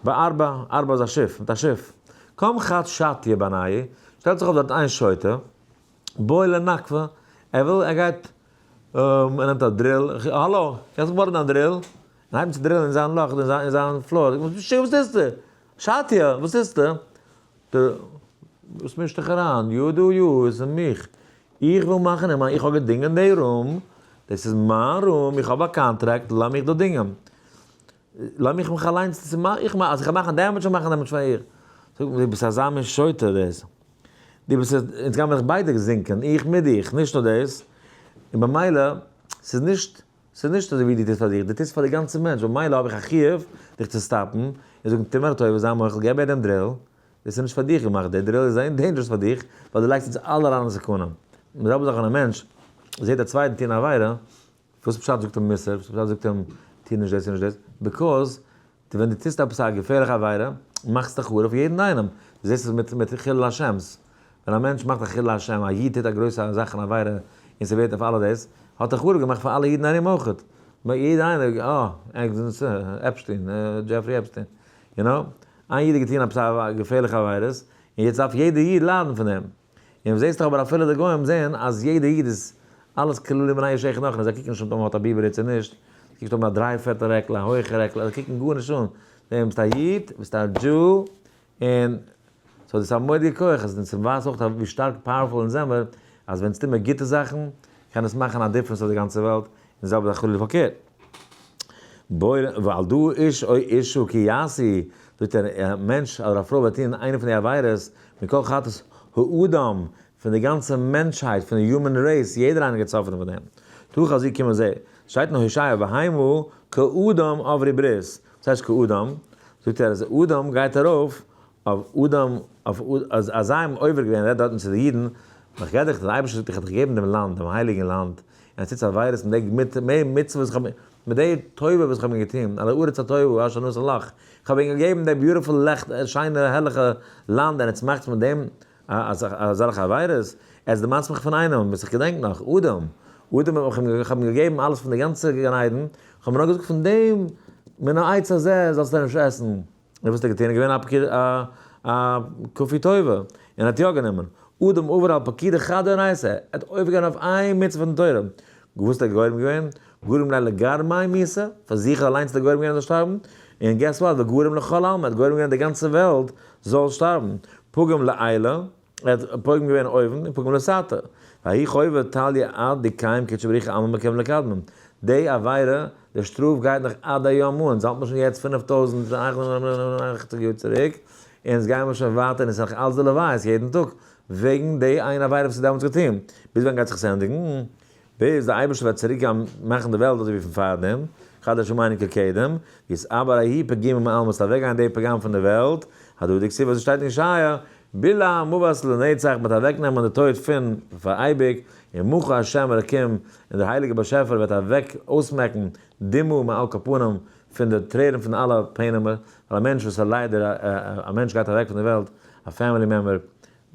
בארבע, ארבע איז א שיף, מיט א שיף. קם חד שטיא בינייהו, שטעלט זיך אויף דארט איין שוטה, בעי לנקבא, ער וויל, ער גייט, ער נעמט א drill, האלא, קענסט מיך בארגן א drill? און הייבט אן צו drill ן אין זיין לאך, אין זיין floor, וואס טוסטו? שטיא, וואס טוסטו? די, וואס מישט דיך אריין? you do you, עס איז מיך. איך וויל מאכן אין מיין, איך האב געדינגען די room, דאס איז מיין room, איך האב א contract, לאז מיך דא דינגען. לאז מיך מיך אליינס, איך מאך, אז איך גיי מאכן damage, איך מאך damage פאר איר. זאגט מיר, דו ביסט אזא מין שוטה דאס. דו ביסט, אונז גיימיר זיך ביידע זינקען, איך מיט דיך, נישט נאר דאס. און במילא, ס'איז נישט, ס'איז נישט אזוי ווי דו טוסט פאר דיך, דו טוסט פאר די גאנצע מענטש, במילא האב איך א חיוב דיך צו stop ן און זאגן טו מיר א טובה זיי מוחל געב אהער דעם drill, דאס איז נישט פאר דיך געמאכט, דער drill איז זייער dangerous פאר דיך, ווייל דו לייגסט אונז אלע אריין אין סכנה. די זעלבע זאך ווען א מענטש זעט א צווייטן טון א עבירה, וואס פשט זאגט אים מוסר, וואס פשט זאגט אים טו נישט דאס טו נישט דאס, because דו ווען דו טוסט עפעס א געפערליכע עבירה, מאכסטו חרוב אויף יעדן איינעם, דו זעסט עס מיט מיט חילול השם'ס, ווען א מענטש מאכט א חילול השם, א איד טוט א גרויסע זאך אן עבירה, און ס'ווערט אויף אלע דאס, האט ער חרוב געמאכט פאר אלע אידן ארום אויכעט, יעדער איינער, אה, עפשטיין, דזשעפרי עפשטיין, you know, איין איד האט געטון עפעס א געפערליכע עבירות, און יעצט דארף יעדער איד ליידן פון דעם. און זעסט דאך אבער אפילו די גוים זעען אז יעדע איד איז אלעס כלולים בני איש אחד נאכן, זיי קוקן נישט אויב מען האט א ביבער היט צו נישט, זיי קוקן נישט אויב מען האט א דריי פערטל רעקל, א הויכע רעקל, זיי קוקן גארנישט אן, זיי ביסט א איד, ביסט א Jew, און so דאס איז א מורא'דיגע כח, אז אונז ווייזט אויך ווי שטארק powerful אונז זעמער, אז ווען אונז טוהן מיר גוטע זאכן, קען עס מאכן א difference אויף די גאנצע וועלט, און די זעלבע זאך חלילה פארקערט. ועל דא איש או אשה כי יעשו, זאגט ער, א מענטש אדער א פרוי וועט טון איינע פון די עבירות, מכל חטאת האדם, פון די גאנצע מענטשהייט, פון די human race, יעדער איינער גייט suffer ן פון דעם. תא חזי קום זע, שטייט אין הושע והמה כאדם עברו ברית, וואס הייסט כאדם? זאגט ער אז אדם גייט ארויף אויף אדם, אויף אז זיי האבן עובר געווען, רעדט דארטן צו די אידן, איך גיי דיך, דער אייבערשטער זאגט איך האב דיך געגעבן דעם לאנד, דעם הייליגן לאנד, און עס טוט עבירות מיט די מיט די מצוות וואס איך האב מיט די טובה וואס איך האב אים געטון, על הארץ הטובה אשר נתן לך, איך האב אים געגעבן די beautiful לעכט שיינע הערליכע לאנד און עטס מאכטס מיט דעם אזעלכע עבירות, עטס דערמאנטס מיך פון איינעם וואס איך געדענק נאך, אדם, אדם האב איך אים איך האב אים געגעבן אלעס פון די גאנצע גן עדן, איך האב אים נאר געזאגט פון דעם מן העץ הזה זאלסטו נישט עסן, און וואס האט ער געטון, ער איז געווען א א כפוי טובה, און האט יא גענומען. אדם עבר על פקידה חדא אורייתא, ער האט עובר געווען אויף איין מצוה פון תורה, וואס האט ער גורם געווען? גורם ליה לגרמיה מיתה, פאר זיך אליינס האט ער גורם געווען ער זאל שטארבן, און guess what, וגרם לכל עלמא, ער האט גורם געווען די גאנצע וועלט זאל שטארבן, פגם לעילא, ער האט פוגם געווען אויבן, און פגם לתתא, וההיא חובה תליא עד דקיים קודשא בריך הוא עלמא מקדם לקדמם, די עבירה, די שטראף גייט נאך עד היום אן, אונז האלט מיר שוין יעצט 5888 יאר צוריק, אונז גייען מיר שוין ווייטער און עס איז נאך אלץ די לוויות יעדן טאג, וועגן די איין עבירה וואס איז דעמאלטס געטון, ביז ווען גייט זיך עס ענדיגן? ביז דער אייבערשטער וועט צוריק מאכן די וועלט אזוי ווי פון פארדעם, חדש ומעין כקדם, ויתעבר ההיא פגימה מעלמא ס'וועט אוועקגיין די פגם פון די וועלט, הדא דכתיב וואס עס שטייט אין ישעיה, בלע המוות לנצח מ'וועט אוועקנעמען די טויט פון פאר אייביג, ומחה ה' אלקים און דער הייליגער באשעפער וועט אוועק אויסמעקן דמעה מעל כל פנים פון די טרערן פון אלע פענעמער, ווייל א מענטש וואס איז ליידער א מענטש גייט אוועק פון די וועלט, א family member,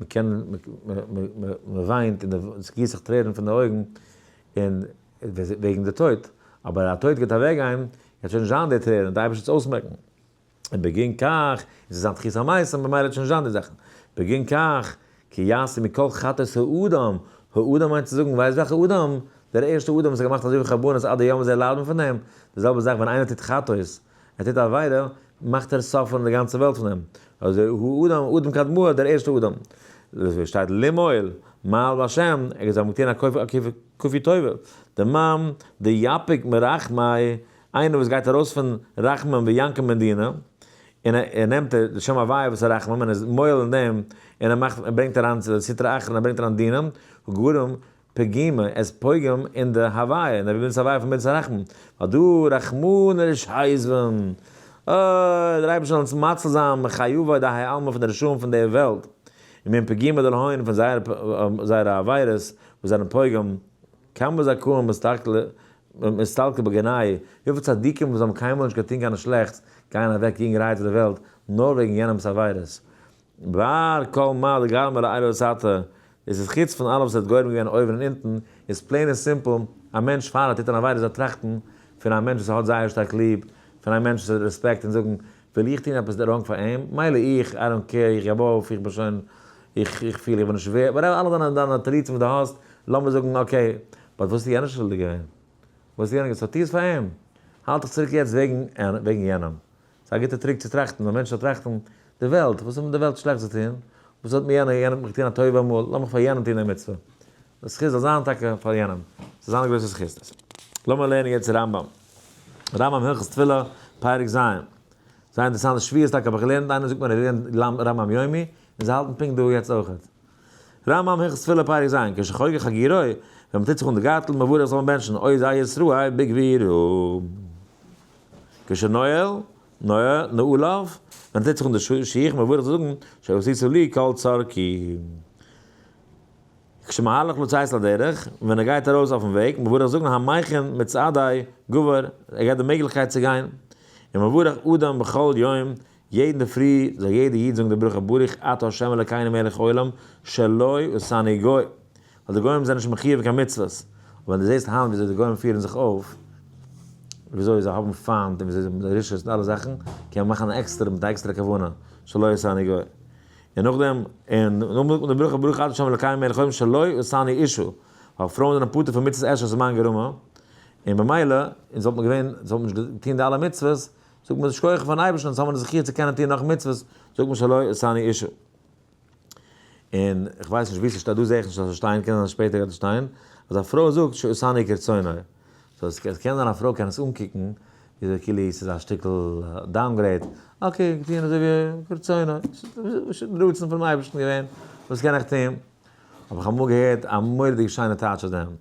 מ'קען מ'וויינט און ס'גיסט זיך טרערן פון די אויגן און וועגן די טויט, אבער א טויט גייט אוועקגיין גייט שוין נישט זיין די טרערן, די אייבערשטער וועט עס אויסמעקן. און בגין כך, און ס'איז זיין תחית המתים ממילא וועט שוין נישט זיין די זאכן. בגין כך, כי יעשה מכל חטאת האדם, האדם מיינט צו זאגן ווייסט וועלכע אדם? דער ערשטע אדם וואס האט געמאכט אזויפיל חרבנות עד היום הזה ליידט מען פון דעם, די זעלבע זאך ווען איינער טוט חטאות, ער טוט א עבירה, מאכט ער suffer ן די גאנצע וועלט פון דעם. אזוי הוא אדם, אדם קדמאה, דער ערשטער אדם. אזוי שטייט למעול, מעל בהשם, ער האט געזאגט מ'טוהן א כפוי טובה. דמם דיפיק מרחמי, איינער וואס גייט ארויס פון רחמים וינקה מדינה, און ער נעמט די שם הוויה וואס איז רחמים און ער איז מועל אין דעם, און ער מאכט, ער ברענגט אריין צו די סטרא אחרא און ער ברענגט אריין דינים, הוא גורם פגימה, ער איז פוגם אין די הוויה, אין די מידת הוויה פון מידת הרחמים, ווייל דא רחמנא רשעיזבן, אוי, דער אייבערשטער זאל אונז מציל זיין מחיובא דהאי עלמא פון די רשעים פון דער וועלט, און מן פגימה דלהון פון זייערע עבירות וואס זענען פוגם, כמה זכאים מסתלקי בגנאי, וויפיל צדיקים וואס האבן קיינמאל נישט געטון קיינע שלעכטס, גייען אוועק יונגערהייט פון די וועלט, נאר וועגן יענעמ'ס עבירות. בר כל מה דגרמא לעילא ולתתא, דאס איז חוץ פון אלעס וואס האט גורם געווען אויבן און אונטן, איז plain און simple, א מענטש פאר ער טוט אן עבירה זאל טראכטן פון א מענטש וואס ער האט זייער שטארק ליב, פון א מענטש וואס ער האט רעספעקט און זאגן, וויל איך טון עפעס wrong פאר אים? מילא איך, I don't care, איך געב אויף, איך בין שוין, איך איך פיל איך בין נישט ווערד, whatever, אלע דיינע דיינע תירוצים וואס דו האסט, לאמיר זאגן okay, but וואס איז יענער שולדיג געווען? וואס איז יענער, so טו עס פאר אים, האלט דיך צוריק יעצט וועגן וועגן יענעם. ס'איז א גוטע trick צו טראכטן, א מענטש זאל טראכטן, די וועלט, וואס האט מיר די וועלט שלעכטס געטון? וואס האט מיר יענער, יענער האט מיך געטון א טובה אמאל, לאמיך פאר יענעם טון די מצוה. די זכות זאל זיין טאקע פאר יענעם, ס'זאל זיין א גרויסע זכות. לאמיר לערנען יעצט רמב ם. רמב ם הלכות תפילה, פרק ז'. זייער אינטערעסאנט, שבועות טאקע האב איך געלערנט, איינער זאגט מיר ער לערנט רמב ם יומי, און זיי האלטן פונקט דא יעצט אויכעט. רמב ם הלכות תפילה פרק ז', כשחוגר חגורו, ווען מ'טוט זיך אן די גארטל, מברך זאל מען בענטשן, אוזר ישראל בגבורה. כשנועל, נעליו, ווען ער טוט זיך אן די שיך, מברך זאל זאגן, שעשית לי כל צרכי. כשמהלך לצאת לדרך, ווען ער גייט ארויס אויפן וועג, מברך זאגן המכין מצעדי גבר, ער געבט די מעגליכקייט צו גיין. און מברך אדם בכל יום, יעדן אינדערפרי זאל יעדער איד זאגן די ברכה ברוך אתה ה' אלקינו מלך העולם שלא עשני גוי, ווייל די גוים זענען נישט מחיוב קיין מצוות, אבער ווען דו זעסט היינט וויאזוי די גוים פירן זיך אויף, וויאזוי זיי האבן פיינט און וויאזוי זיי האבן רשעות און אלע זאכן, קען מען מאכן אן עקסטערע מיט א עקסטערע כוונה, שלא עשני גוי. און נאכדעם, און נאכדעם זאגט מען די ברכה ברוך אתה ה' אלקינו מלך העולם שלא עשני אשה, ווייל פרויען זענען פטור פון מצות עשה זמן גרמא, און במילא, אונז וואלט מען געווען, אונז וואלט מען נישט געטון די אלע מצוות, זאגט מען שכוח פארן אייבערשטן אונז האבן די זכי' צו קענען טון נאך מצוות, זאגט מען שלא עשני אשה. און איך ווייס נישט וואו ס'שטייט, דא זעה איך נישט אז ס'זאל שטיין, קען זיין שפעטער גייט עס שטיין, אז א פרוי זאגט שעשני כרצונו. so עס קען זיין א פרוי קען עס אנקוקן ווי כאילו ס'איז א שטיקל downgrade, okay, געטון אזוי ווי כרצונו, ס'איז די רצון פונעם אייבערשטן געווען, וואס קען איך טון? האב איך אמאל געהערט א מורא'דיגע שיינע טייטש אויף דעם,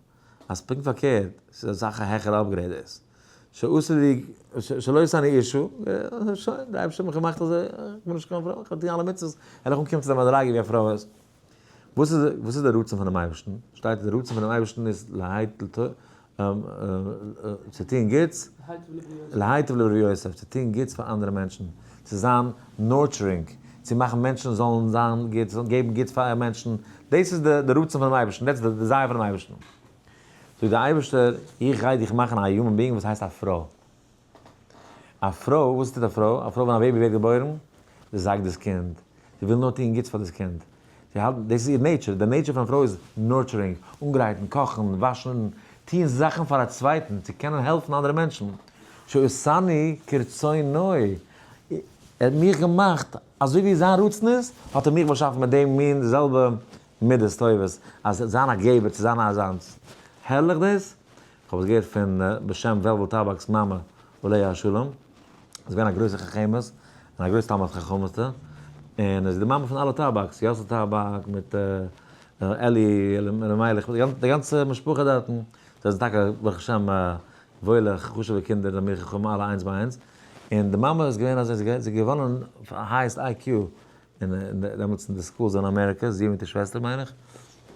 אז פונקט פארקערט, ס'איז אסאך א העכערע upgrade דאס. שעשה לי, שלא עשני אשה, שוין, דער אייבערשטער האט מיך געמאכט אזוי, איך בין נישט קיין פרוי, איך האב געטון אלע מצוות, וועל איך אנקומען צו די מדריגה ווי א פרוי איז. וואס איז וואס איז דער רצון פונעם אייבערשטן? שטייט דער רצון פונעם אייבערשטן איז להיטיב צו טון גוטס, להיטיב לבריות, צו טון גוטס פאר אנדערע מענטשן, צו זיין nurturing, צו מאכן מענטשן זאלן זיין גוט, זאלן געבן גוטס פאר מענטשן, דאס איז די רצון פונעם אייבערשטן, דאס איז די desire פונעם אייבערשטן. זאגט דער אייבערשטער, איך גיי דיך מאכן א human being וואס הייסט א פרוי. א פרוי, וואס טוט א פרוי? א פרוי ווען א baby ווערט געבוירן, זי זייגט דאס קינד, זי וויל נאר טון גוטס פאר דאס קינד. זיי האלטן, דאס איז איר nature, די nature פון א פרוי איז nurturing, אנגרייטן, קאכן, וואשן, טון זאכן פאר א צווייטן, צו קענען העלפן אנדערע מענטשן. שעשני כרצונו, ער האט מיך געמאכט אזוי ווי זיין רצון איז, האט ער מיך באשאפן מיט דעם מין זעלבע מידות טובות, אז זיין א געבער, צו זיין א אזאנס. הערליך דאס! כ'האב עס געהערט פון בשם וועלוול טאבאק'ס מאמע עליה השלום, זי איז געווען א גרויסע חכמת און א גרויס תלמיד חכמ'טע, און זי איז די מאמע פון אלע טאבאק'ס, יאסל טאבאק מיט אלי אלימלך, די גאנצע משפחה דארטן, זיי זענען טאקע ברוך השם וואוילע חשוב'ע קינדער תלמידי חכמים אלע איינס ביי איינס, און די מאמע איז געווען אזוי, זי איז געוואנען highest IQ אין דעמאלטס אין די schools אין אמעריקע, זי מיט איר שוועסטער מיין איך,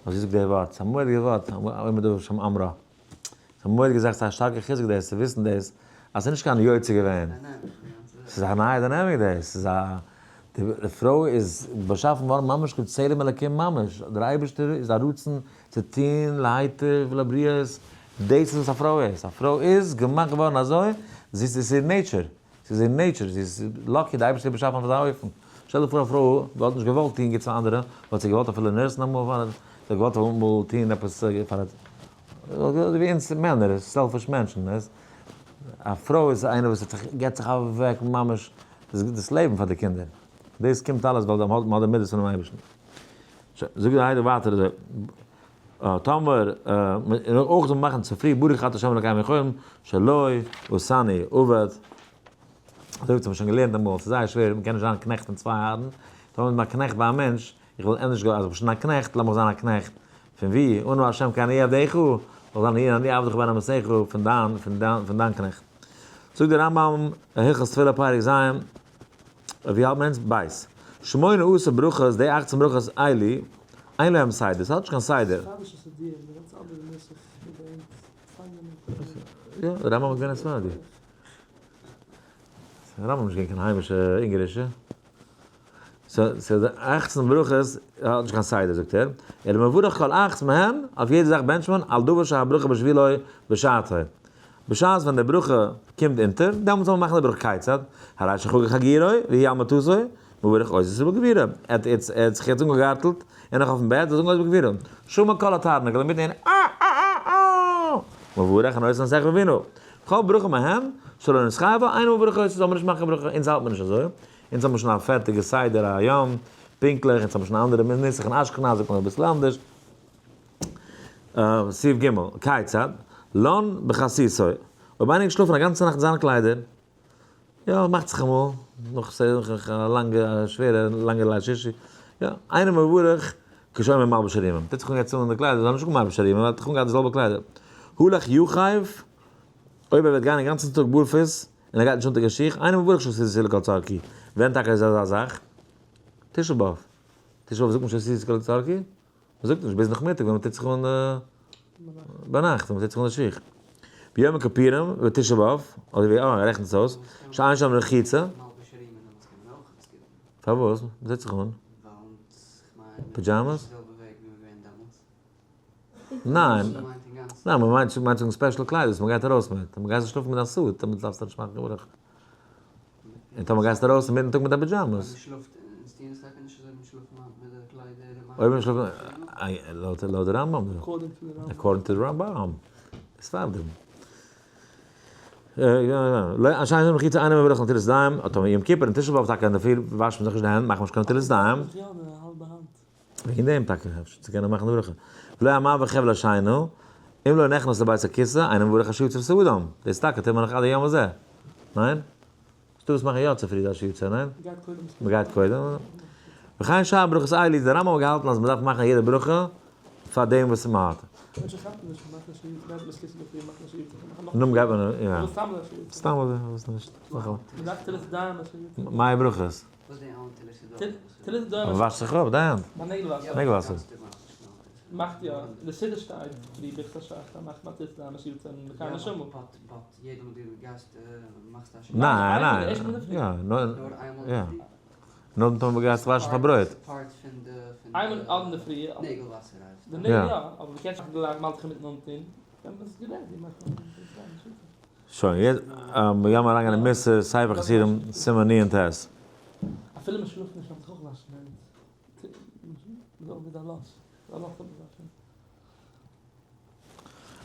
האט זי געזאגט די ווארט, ס'איז א מורא'דיגע ווארט, אומר דבר בשם אומרו, ס'איז א מורא'דיגע זאך, ס'איז א שטארקע חיזוק דאס צו וויסן דאס, אז ס'איז נישט קיין יוצא געווען, ס'איז א נייע dynamic דאס, ס'איז א, די פרוי איז באשאפן געווארן ממש כצלם אלקים ממש, דער אייבערשטער איז א רצון צו טון להיטיב לבריות, דאס איז וואס א פרוי איז, א פרוי איז געמאכט געווארן אזוי, זי איז איר nature. ס'איז איר nature, זי איז lucky די אייבערשטער האט באשאפן אויף אזא אופן. שטעל דיך פאר א פרוי וואלט נישט געוואלט טון גוטס פאר אנדערע, וואלט זי געוואלט אפילו nurse ן אמאל פאר, זי וואלט געוואלט אמאל טון עפעס פאר א, אזוי ווי אונז מענער, selfish מענטשן, ווייסט. א פרוי איז איינער וואס האט זיך, געבט זיך אוועק ממש דאס לעבן פאר די קינדער. דאס קומט אלעס ווייל מ'האט די מידות פונעם אייבערשטן. שוין, זאגט דער הייליגער ווייטער אזוי. טאמער, און אויך זאל מען מאכן צופרי ברוך אתה ה' אלקינו מלך העולם שלא עשני עבד, אזוי ווי אונז האבן שוין געלערנט אמאל, ס'איז זייער שווער, מ'קען נישט זיין קנעכט פון צוויי הארן, טאמער איז מען א קנעכט ביי א מענטש, איך וויל ענדערש אז איך בין שוין א קנעכט, לאמיך זיין א קנעכט פון ווי, אנא ה' כי אני עבדך, זאל זיין הנה אני עבדך בן אמתך, פון דיין, פון דיין, פון דיין קנעכט. זאגט דער רמב ם, הלכות תפילה פרק ז', ווי האלט מען אונז? בית. שמונה עשר ברכות, די אכצן ברכות אלו, אין להם סדר, ס'האט נישט קיין סדר. יא, דער רמב ם איז געווען א ספרדי. דער רמב ם איז נישט געווען קיין היימישע אונגערישע. סאו די אכצן ברכות האט נישט קיין סדר זאגט ער. אלא מברך כל אחת מהן, אויף יעדע זאך בענטשט מען, על דבר שהברכה בשבילו בשעתו. בשעת ווען די ברכה קומט אונטער, דעמאלטס זאל מען מאכן די ברכה כיצד, הרי שחגר חגורו והוא על מטתו, מברך עוזר ישראל בגבורה. ער האט ער האט זיך יעצט אנגעגארטלט און נאך אויפן בעט, זאל זאגן עוז בגבורה. שמע קול התרנגול אינמיטן הערן אה אה אה אה! מברך הנותן לשכל ובינה. כל ברכה מהן, שלא נתחייבה, אינו מברך עוז, זאל מען נישט מאכן ברכה, אונז האלט מען נישט אזוי, אונז האבן שוין א פערטיגע סדר היום, פונקטליך, אונז האבן שוין א אנדערע נוסח אין אשכנז זאגט מען אביסל אנדערש. סעיף ג', כיצד? לן בחסיסו, אויב איינער איז געשלאפן א גאנצע נאכט אין זיינע קליידער, יא, מאכט זיך אמאל, נאך נאך א לאנגע א שווערע לאנגע ליל שישי, יא, אינו מברך כשאומר מלבוש ערומים, טוט זיך אן יעצט אן די קליידער, זאל נישט זאגן מלבוש ערומים, ער האט דאך אנגעהאט די זעלבע קליידער. הלך יחף, אויב ער וועט גיין אינגאנצן טאג בארפוס, און ער גייט נישט אונטער קיין שיך, אינו מברך שעשיתי לכל צרכי, ווען טאקע איז אזא זאך? תשעה באב. תשעה באב זאגט מען שעשיתי לכל צרכי? מ'זאגט נישט ביז נאכמיטאג ווען מ'טוט זיך אן ביינאכט ווען מ'טוט זיך אן די שיך. ביום הכפורים ותשעה באב, אדער ווי אה ער רעכנט עס אויס, שאין שם רחיצה. פארוואס? מ'טוט זיך אן. pajamas? ניין. ניין, מ'מיינט מ'מיינט זאגן special קליידער וואס מ'גייט ארויס מיט. מ'גייט זיך שלאפן מיט א suit, דעמאלטס דארפסטו נישט מאכן קיין ברכה. און טאמער גייסטו ארויס אינמיטן טאג מיט א pajamas. אויב מען שלאפט לויט לויט די רמב ם. According to די רמב ם. ספרדים. אנשיינענד מחיצה איינער מברך נטילת ידיים, אט האבן יום כיפור און תשעה באב טאקע אינדערפרי וואשט מען זיך נישט די הענט מאכט מען נישט קיין נטילת ידיים. וועגן דעם טאקע אפשר צו קענען מאכן די ברכה. ולא המעביר חבל השינה, אם לא נכנס לבית הכסא, אינו מברך אשר יצר את האדם. דאס טאקע טוט מען נאך עד היום הזה. ניין? ס'דא וואס מאכן יא צופרי די אשר יצר, ניין? מ'גייט קודם. וכן שאר ברכות אלו, דער רמב ם האט געהאלטן אז מ'דארף מאכן יעדע ברכה פאר דעם וואס מ'האט. נו, מ'גייט מען, יא. סתם אזוי, וואס נישט. מאי ברכות? וואש זיך אפ די הענט. נעגל וואסער. מאכט יא, די סידור שטייט ווי ברכת השחר מאכט מען טיש דיין שיעור צו מקיים נשמה. ניין ניין יא נאר יא נאר טאמער גייסט וואשן פאר ברויט. איינמאל אינדערפרי די נעגל יא אבער די קענסט גלייך מ'האלט זיך אינמיטן אנטון. שוין יעצט מיר גיימער אריינגיין אין מוסר ספר חסידים סימן נ ט. אפילו מען שלאפט נישט דארף מען זיך אויך וואשן די הענט.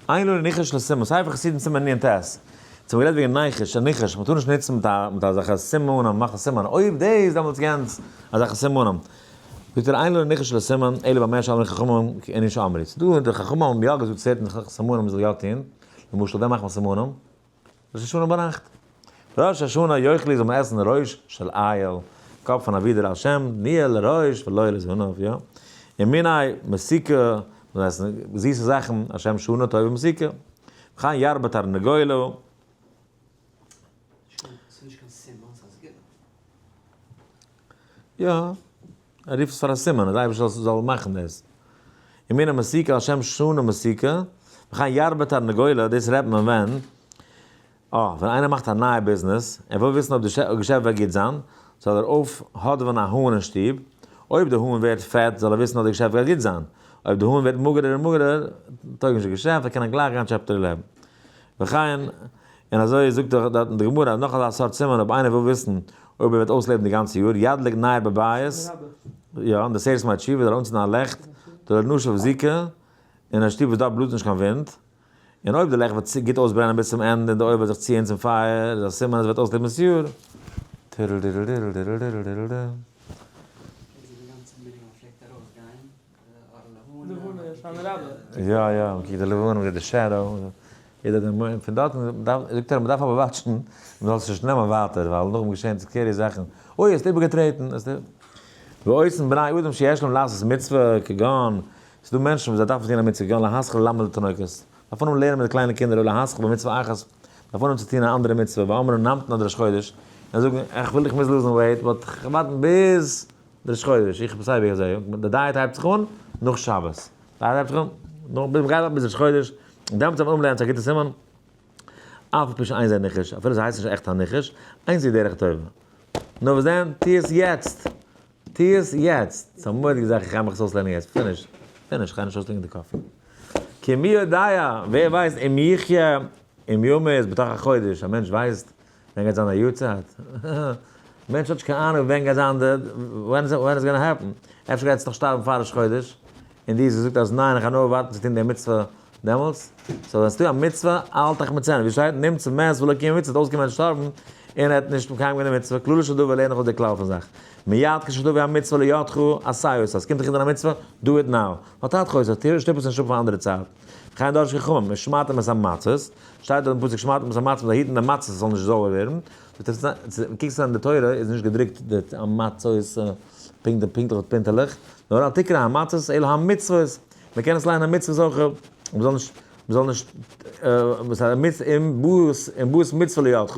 אין לנו ניחוש לסימן, ספר חסידים סימן נ ט, צו מ'רעדט וועגן ניחוש, א ניחוש, מ'טאר נישט נוצן מיט א מיט אזעלכע סימנים, מאכן סימן, אויב דאס דעמאלטס יענץ, אזעלכע סימנים. זאגט ער אין לנו ניחוש לסימן, אלא במה שאמרו חכמים כענין שאמרו. ס'דא די חכמים האבן יא געזאגט certain סימנים מ'זאל יא טון, למשל ווען מאכט מען סימנים? ראש השנה ביינאכט. ראש השנה יאכלו זאל מען עסן ראש של איל, קאפ פון א ווידער על שם נהיה לראש ולא לזנב, יא. און מיני מתיקה, מען זאל עסן זיסע זאכן, על שם שנה טובה ומתוקה. וכן ירבה תרנגולו. ס'נישט קיין סימן, ס'איז א סגולה. יא. ער רופט עס פאר א סימן אז די אייבערשטער זאל מאכן דאס. און מיני מתיקה על שם שנה מתיקה, וכן ירבה תרנגולא, דאס רעדט מען ווען, אה, ווען איינער מאכט א נייע ביזנעס, ער וויל וויסן אויב די געשעפט וועט גוט זיין, זאל ער אויפהאדעווען א האן אין שטוב, אויב די האן ווערט פעט זאל ער וויסן אז די געשעפט גייט גוט זיין, אויב די האן ווערט מאגערער און מאגערער, טויג נישט די געשעפט, ער קען גלייך גיין chapter eleven. וכן, און אזוי זאגט דאך דארט אין די גמרא אז נאך אזא סארט סימן אויב איינער וויל וויסן אויב ער וועט אויסלעבן די גאנצע יאר, ידליק נר בבית, יא, און די עשרת ימי תשובה זאל ער אנצינדן א לעכט, דלא נשב זיקא, אין א שטוב וואס דארט בלאזט נישט קיין ווינט, און אויב די לעכט וועט גוט אויסברענען ביז צום ענד און די אויל וועט זיך ציען צום פייער, איז א סימן אז ער וועט אויסלעבן דאס יאר. יא יא, מ'קוקט די לבנה, מ'זעט די shadow, יעדער האט דעם, פון דארטן דארף, זאגט ער מ'דארף אבער watch ן, מ'זאל עס נישט נעמען ווייטער, ווייל נאכדעם געשען scary זאכן, אוי האסט איבערגעטרעטן, האסט ועושין בני אדם שיש להם לעשות מצוה, כגון, ס'איז דא מענטשן וואס זיי דארפן טון א מצוה, כגון להתחיל ללמד לתינוקות, דארף אנהויבן לערנען מיט די קליינע קינדער, או להתחיל במצוה אחת, דארף אנהויבן צו טון א אנדערע מצוה, ואמרו נמתין עד ראש חודש, און זאגן איך וויל איך מוז lose ן weight, but כ'ווארט ביז ראש חודש, איך בין סייווי אזוי, די diet הייבט זיך אן נאך שבת, diet הייבט זיך אן נאך ביז מ'גייט ביז ראש חודש, און דעמאלטס וועט מען אנלערנען ס'איז א גוטע סימן, אף על פי שאין זה ניחוש, אפילו ס'הייסט נישט עכט א ניחוש, אין זו דרך טובה. נאר וואס דען, טו עס יעצט! טו עס יעצט! ס'איז א מורא'דיגע זאך, איך גיי מיך עס אויסלערנען יעצט, finish, finish, כ'גיי נישט אויסטרינקען די coffee. כי מי יודע, ווער ווייסט אם יחיה אם ימות בתוך החודש, א מענטש ווייסט ווען גייט זיין א יארצייט? מענטש האט נישט קיין אהנונג ווען גייט זיין די, when it's gonna happen, אפשר גייט עס נאך שטארבן פאר ראש חודש, און דו האסט געזאגט אז ניין איך גיי נאר ווארטן צו טון די מצוה דעמאלטס, so ווען ס'דא א מצוה אל תחמיצנה, ווי שטייט נמצא מת ולא קיים מצוה, האט אויסגעקומען שטארבן און ער האט נישט מקיים געווען די מצוה, כללו של דבר לערן איך אויס די כלל פון זאך, מיד כשתבוא המצוה לידך עשה אותה, אז ס'קומט דיך אונטער א מצוה, do it now, ואל תדחה אותה, שטופ עס נישט אפ פאר א אנדערע צייט. וכן דרשו חכמים, ושמרתם את המצות, שטייט דארט אין פסוק ושמרתם את המצות, מ'זאל היטן די מצות עס זאל נישט זויער ווערן, קוקסט אריין אין די תורה איז נישט געדרוקט די המצות פונקט די פונקטליכע פינטעלעך, נאר אל תקרא המצות אלא המצוות, מען קען עס ליינען המצוות אויך, מען זאל נישט, מען זאל נישט, אם באת מצוה לידך,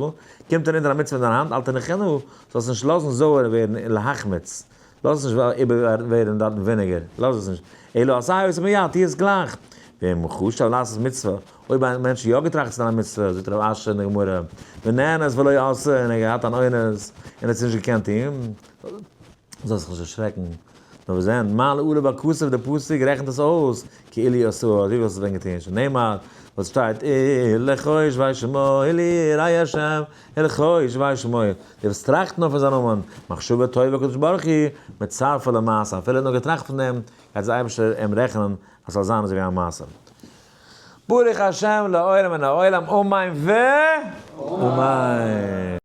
קומט אונטער א מצוה אין דיין האנט, אל תניחנה, זאלסט נישט לאזן זויער ווערן און להחמיץ. לאז עס נישט איבער ווערן דארטן vinegar, לאז עס נישט, אלא עשה אותה מיד, טו עס גלייך, ואם חשב לעשות מצוה, אויב א מענטש האט יא געטראכט צו טון א מצוה, זאגט רב אשי אין די גמרא, ונאנס ולא עשה, און ער האט געהאט אן אונס, און ער האט עס נישט געקענט טון, זאל זיך נישט דערשרעקן, נאר וואס דען, מעלה עליו הכתוב, די פסוק רעכנט עס אויס, כאילו עשאה, אזוי ווי האסט עס ווען געטון, שנאמר, וואס שטייט, ולחושבי שמו, וליראי השם, ולחושבי שמו, די וואס טראכטן נאר פון זיין נאמען, מחשבה טובה הקדוש ברוך הוא, מצרפה למעשה, אפילו ער האט נאר געטראכט פון דעם, גייט דער אייבערשטער אים רעכענען אז ס'זאל זיין אזוי ווי א מעשה. ברוך השם לעולם מן העולם, אמן ואמן.